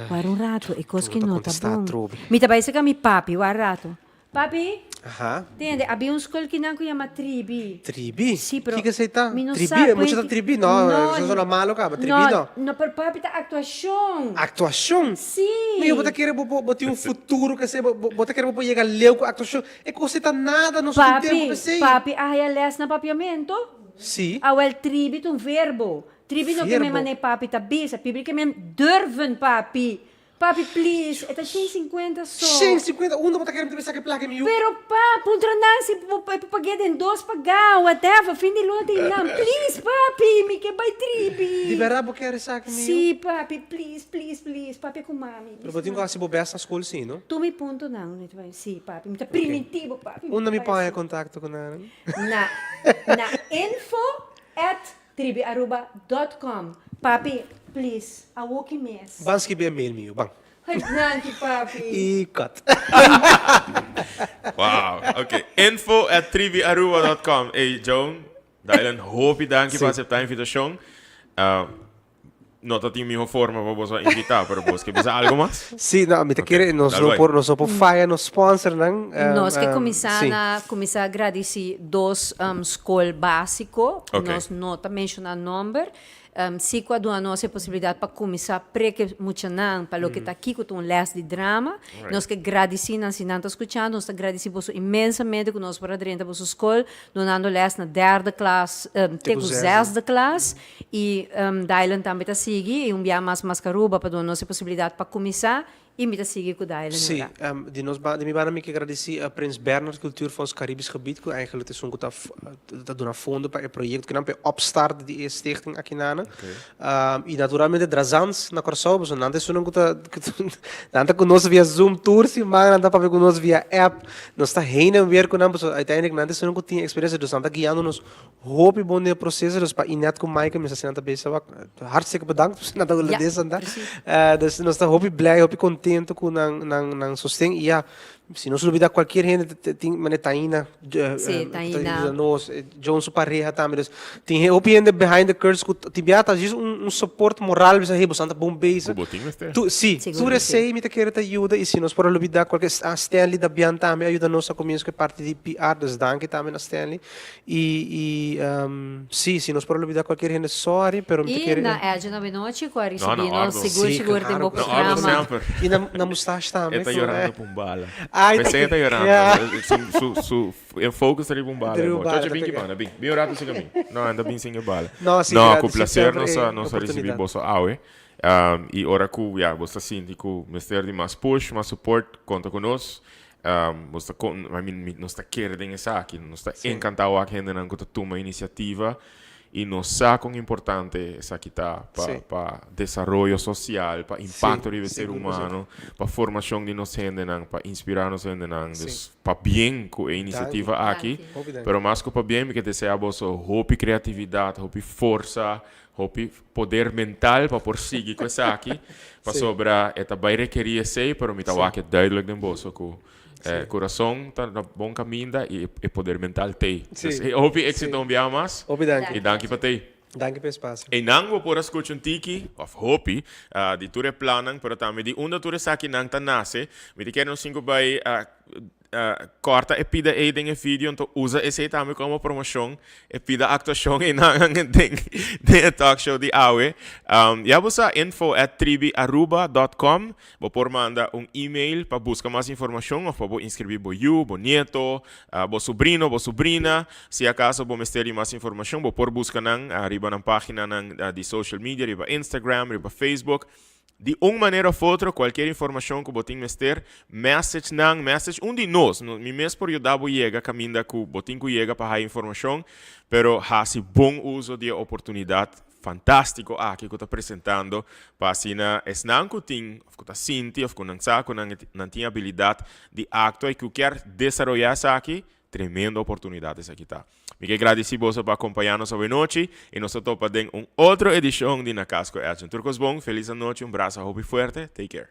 Warda un rato, e kos Bo ki ta no ta kontestá bon. atrobe. Mi ta bai saka mi papi, warda rato. Papi? Aha. Tende, habia un skol kinan ku yama Tribi. Tribi? Sí, pero Kiko esei ta? mi no Tribi? sa E mucha ta kuenti- tribi? No, eso sona malo kaba. Tribi no. No, pero papi ta aktuashon. Aktuashon? Sí. Mi bo ta kere bo bo tin un futuro kese bo bo ta kere bo por yega leu ku aktuashon. E kos ei ta nada, nos tin tempu Papi, p'esei. papi a haya les na papiamento? Sí. Awel tribi ta un verbo. Tribi no ke men Verbo. manera papi ta bisa, tribi ke men durven papi. Papi, please, e ta 150 so. 150? Unda bo ta kere mi ta bisa ke plaka mi yu? Pero pa, puntra nan si bo por pag'é den dos pagá, whatever, fin di luna tin nan. Please, papi, mi ke bai Tribi. Di bèrdat bo kere esaki mi yu? Sí, papi, please, please, please, papia ku mami. Pero bo tin ku hasi bo bèst na skol sí, no? Tur mi puntonan, mi ta bai, sí, papi, mi ta primintí bo, papi. Unda mi por haña kontakto ku nan? Na, na info at Tribiaruba dot com Papi please awoki mes. Ban skibi e mail mi yu ban. Ay danki papi. Y cut. Wow, ok. Info at tribiaruba dot com. Ey Joan, Dylan, hopi danki pa acepta invitacion. Uh, No ta tin miho forma pa boso a invita, pero bos ke bisa algo mas? Sí, no, mi ta kere nos no por nos no por faya nos sponsornan. Nos ke kuminsá na kuminsá gradisí dos skol básiko, nos no ta menshoná nòmber, sí ku a duna nos e posibilidat pa kuminsá prek e muchanan pa loke ta kiko ta un lès di drama. Nos ke gradisí nan si nan ta skuchando, nos ta gradisí boso inmensamente ku nos por a drenta boso skol dunando lès na derde klas te ku zesde klas. I Dylan tambe ta sigui i un bia mas Mascaruba pa duna nos e posibilidat pa kuminsá i mi ta sigui ku Dylan Sí, di nos di mi banda mi ke gradisí Prins Bernhard Cultuurfonds Caribisch Gebied ku eigenlijk esun ku ta ta duna fondo pa e proyekto kinan pa e opstart di e stichting akinana. I naturalmente Drazans na Kòrsou pasobra nan ta esunnan ku ta nan ta ku nos via Zoom tur siman nan ta papia ku nos via app nos ta heen en weer ku nan pasobra uiteindelijk nan ta esunnan ku tin eksperensia dus nan ta guiando nos Hopi bon den e proceso, dus pa Inet ku Maaike mester asina ta bezig wak hartstikke bedankt pasobra nan ta hulandes anda. Dus nos ta hopi blij, hopi contento ku nan nan nan sosten i ya, si nos lubida cualkier hende tin mane Taina Sí, ta Taina. yuda nos, John su pareha tambe, dus tin hopi hende behind the curtains ku tin bia ta djis un un support moral bisa hey boso ta bon bezig. Ku bo tin mester. Tu sí, Sigur tur ku sí. esei mi ta kere ta yuda i si nos por a lubida cualkier, ah Stanley Dabian tambe a yuda nos a comienso ku e parti di PR, dus danki tambe na Stanley. I i si, si nos por a lubida cualkier hende sorry, pero mi ta I kere. na Edje Noche cu a No, ricibi na nos ordo. sigur Sí, sigur den claro, bo Na ordo programa. semper. I na na mustache tambe. E ta cu yorando pa un bala. Ai, ta Pesey e ta yorando. Ja. Su su su e focus ta riba un bala. Riba un bala, Chocho ta bin ki pega. banda, bin. Bin un rato sin a mi. No, anda bin sin e bala. No, sí, No, gratis, cu sí, placer semper nos e a nos a ricibi oportunidad. boso awe. I ora cu ya bo ta sinti cu mester di mas push, mas support, conta cu nos. Nos ta con, I mean, mi, nos ta kere den esaki. Nos ta encanta wak hendenan cu ta tuma iniciativa y nos sa con importante esaki ta pa, pa desaroyo social, pa impacto riba e ser humano, pa formacion di nos hendenan, pa inspira nos hendenan. Dus pabien cu e iniciativa aki. Pero mas cu pabien mi ke desea boso hopi creatividad, hopi forsa, Hopi poder mental pa por sigui ku esaki, pasobra e ta bai rekerí esei, pero mi ta wak e duidelijk den boso ku e kurason ta na bon kaminda i e poder mental t'ei. Dus hopi éksito un biaha mas i danki pa t'ei. Danki pa e spasio. Einan bo por a skucha un tiki, òf hopi, di tur e plannan, pero tambe di unda tur esakinan ta nase. Mi ta kere nos sinku bai Corta e pida ei den e video, anto usa esei tambe como promocion, e pida actuacion einan den den e talk show di awe. Ya bo sa info at tribiaruba dot com, bo por manda un email pa busca mas informacion of pa bo inscribi bo yu, bo nieto, bo sobrino, bo sobrina. Si acaso bo mester di mas informacion bo por busca nan riba nan paginanan di social media, riba Instagram, riba Facebook. Di un manera of otro, cualkier informacion cu bo tin mester, message nan, message un di nos. Mi mes por yuda bo yega caminda cu bo tin cu yega pa haya informacion, pero haci bon uso di e oportunidad fantastico aki cu ta presentando pa asina esnan cu tin of cu ta sinti of cu nan sa cu nan nan tin abilidad di actua y cu kier desaroya esaki, Tremendo oportunidad esaki ta. Mi ke gradisi boso pa acompaña nos awe nochi y nos ta topa den un otro edicion di Na Cas cu Edjean. Tur cos bon, feliz anochi, un brasa hopi fuerte, take care.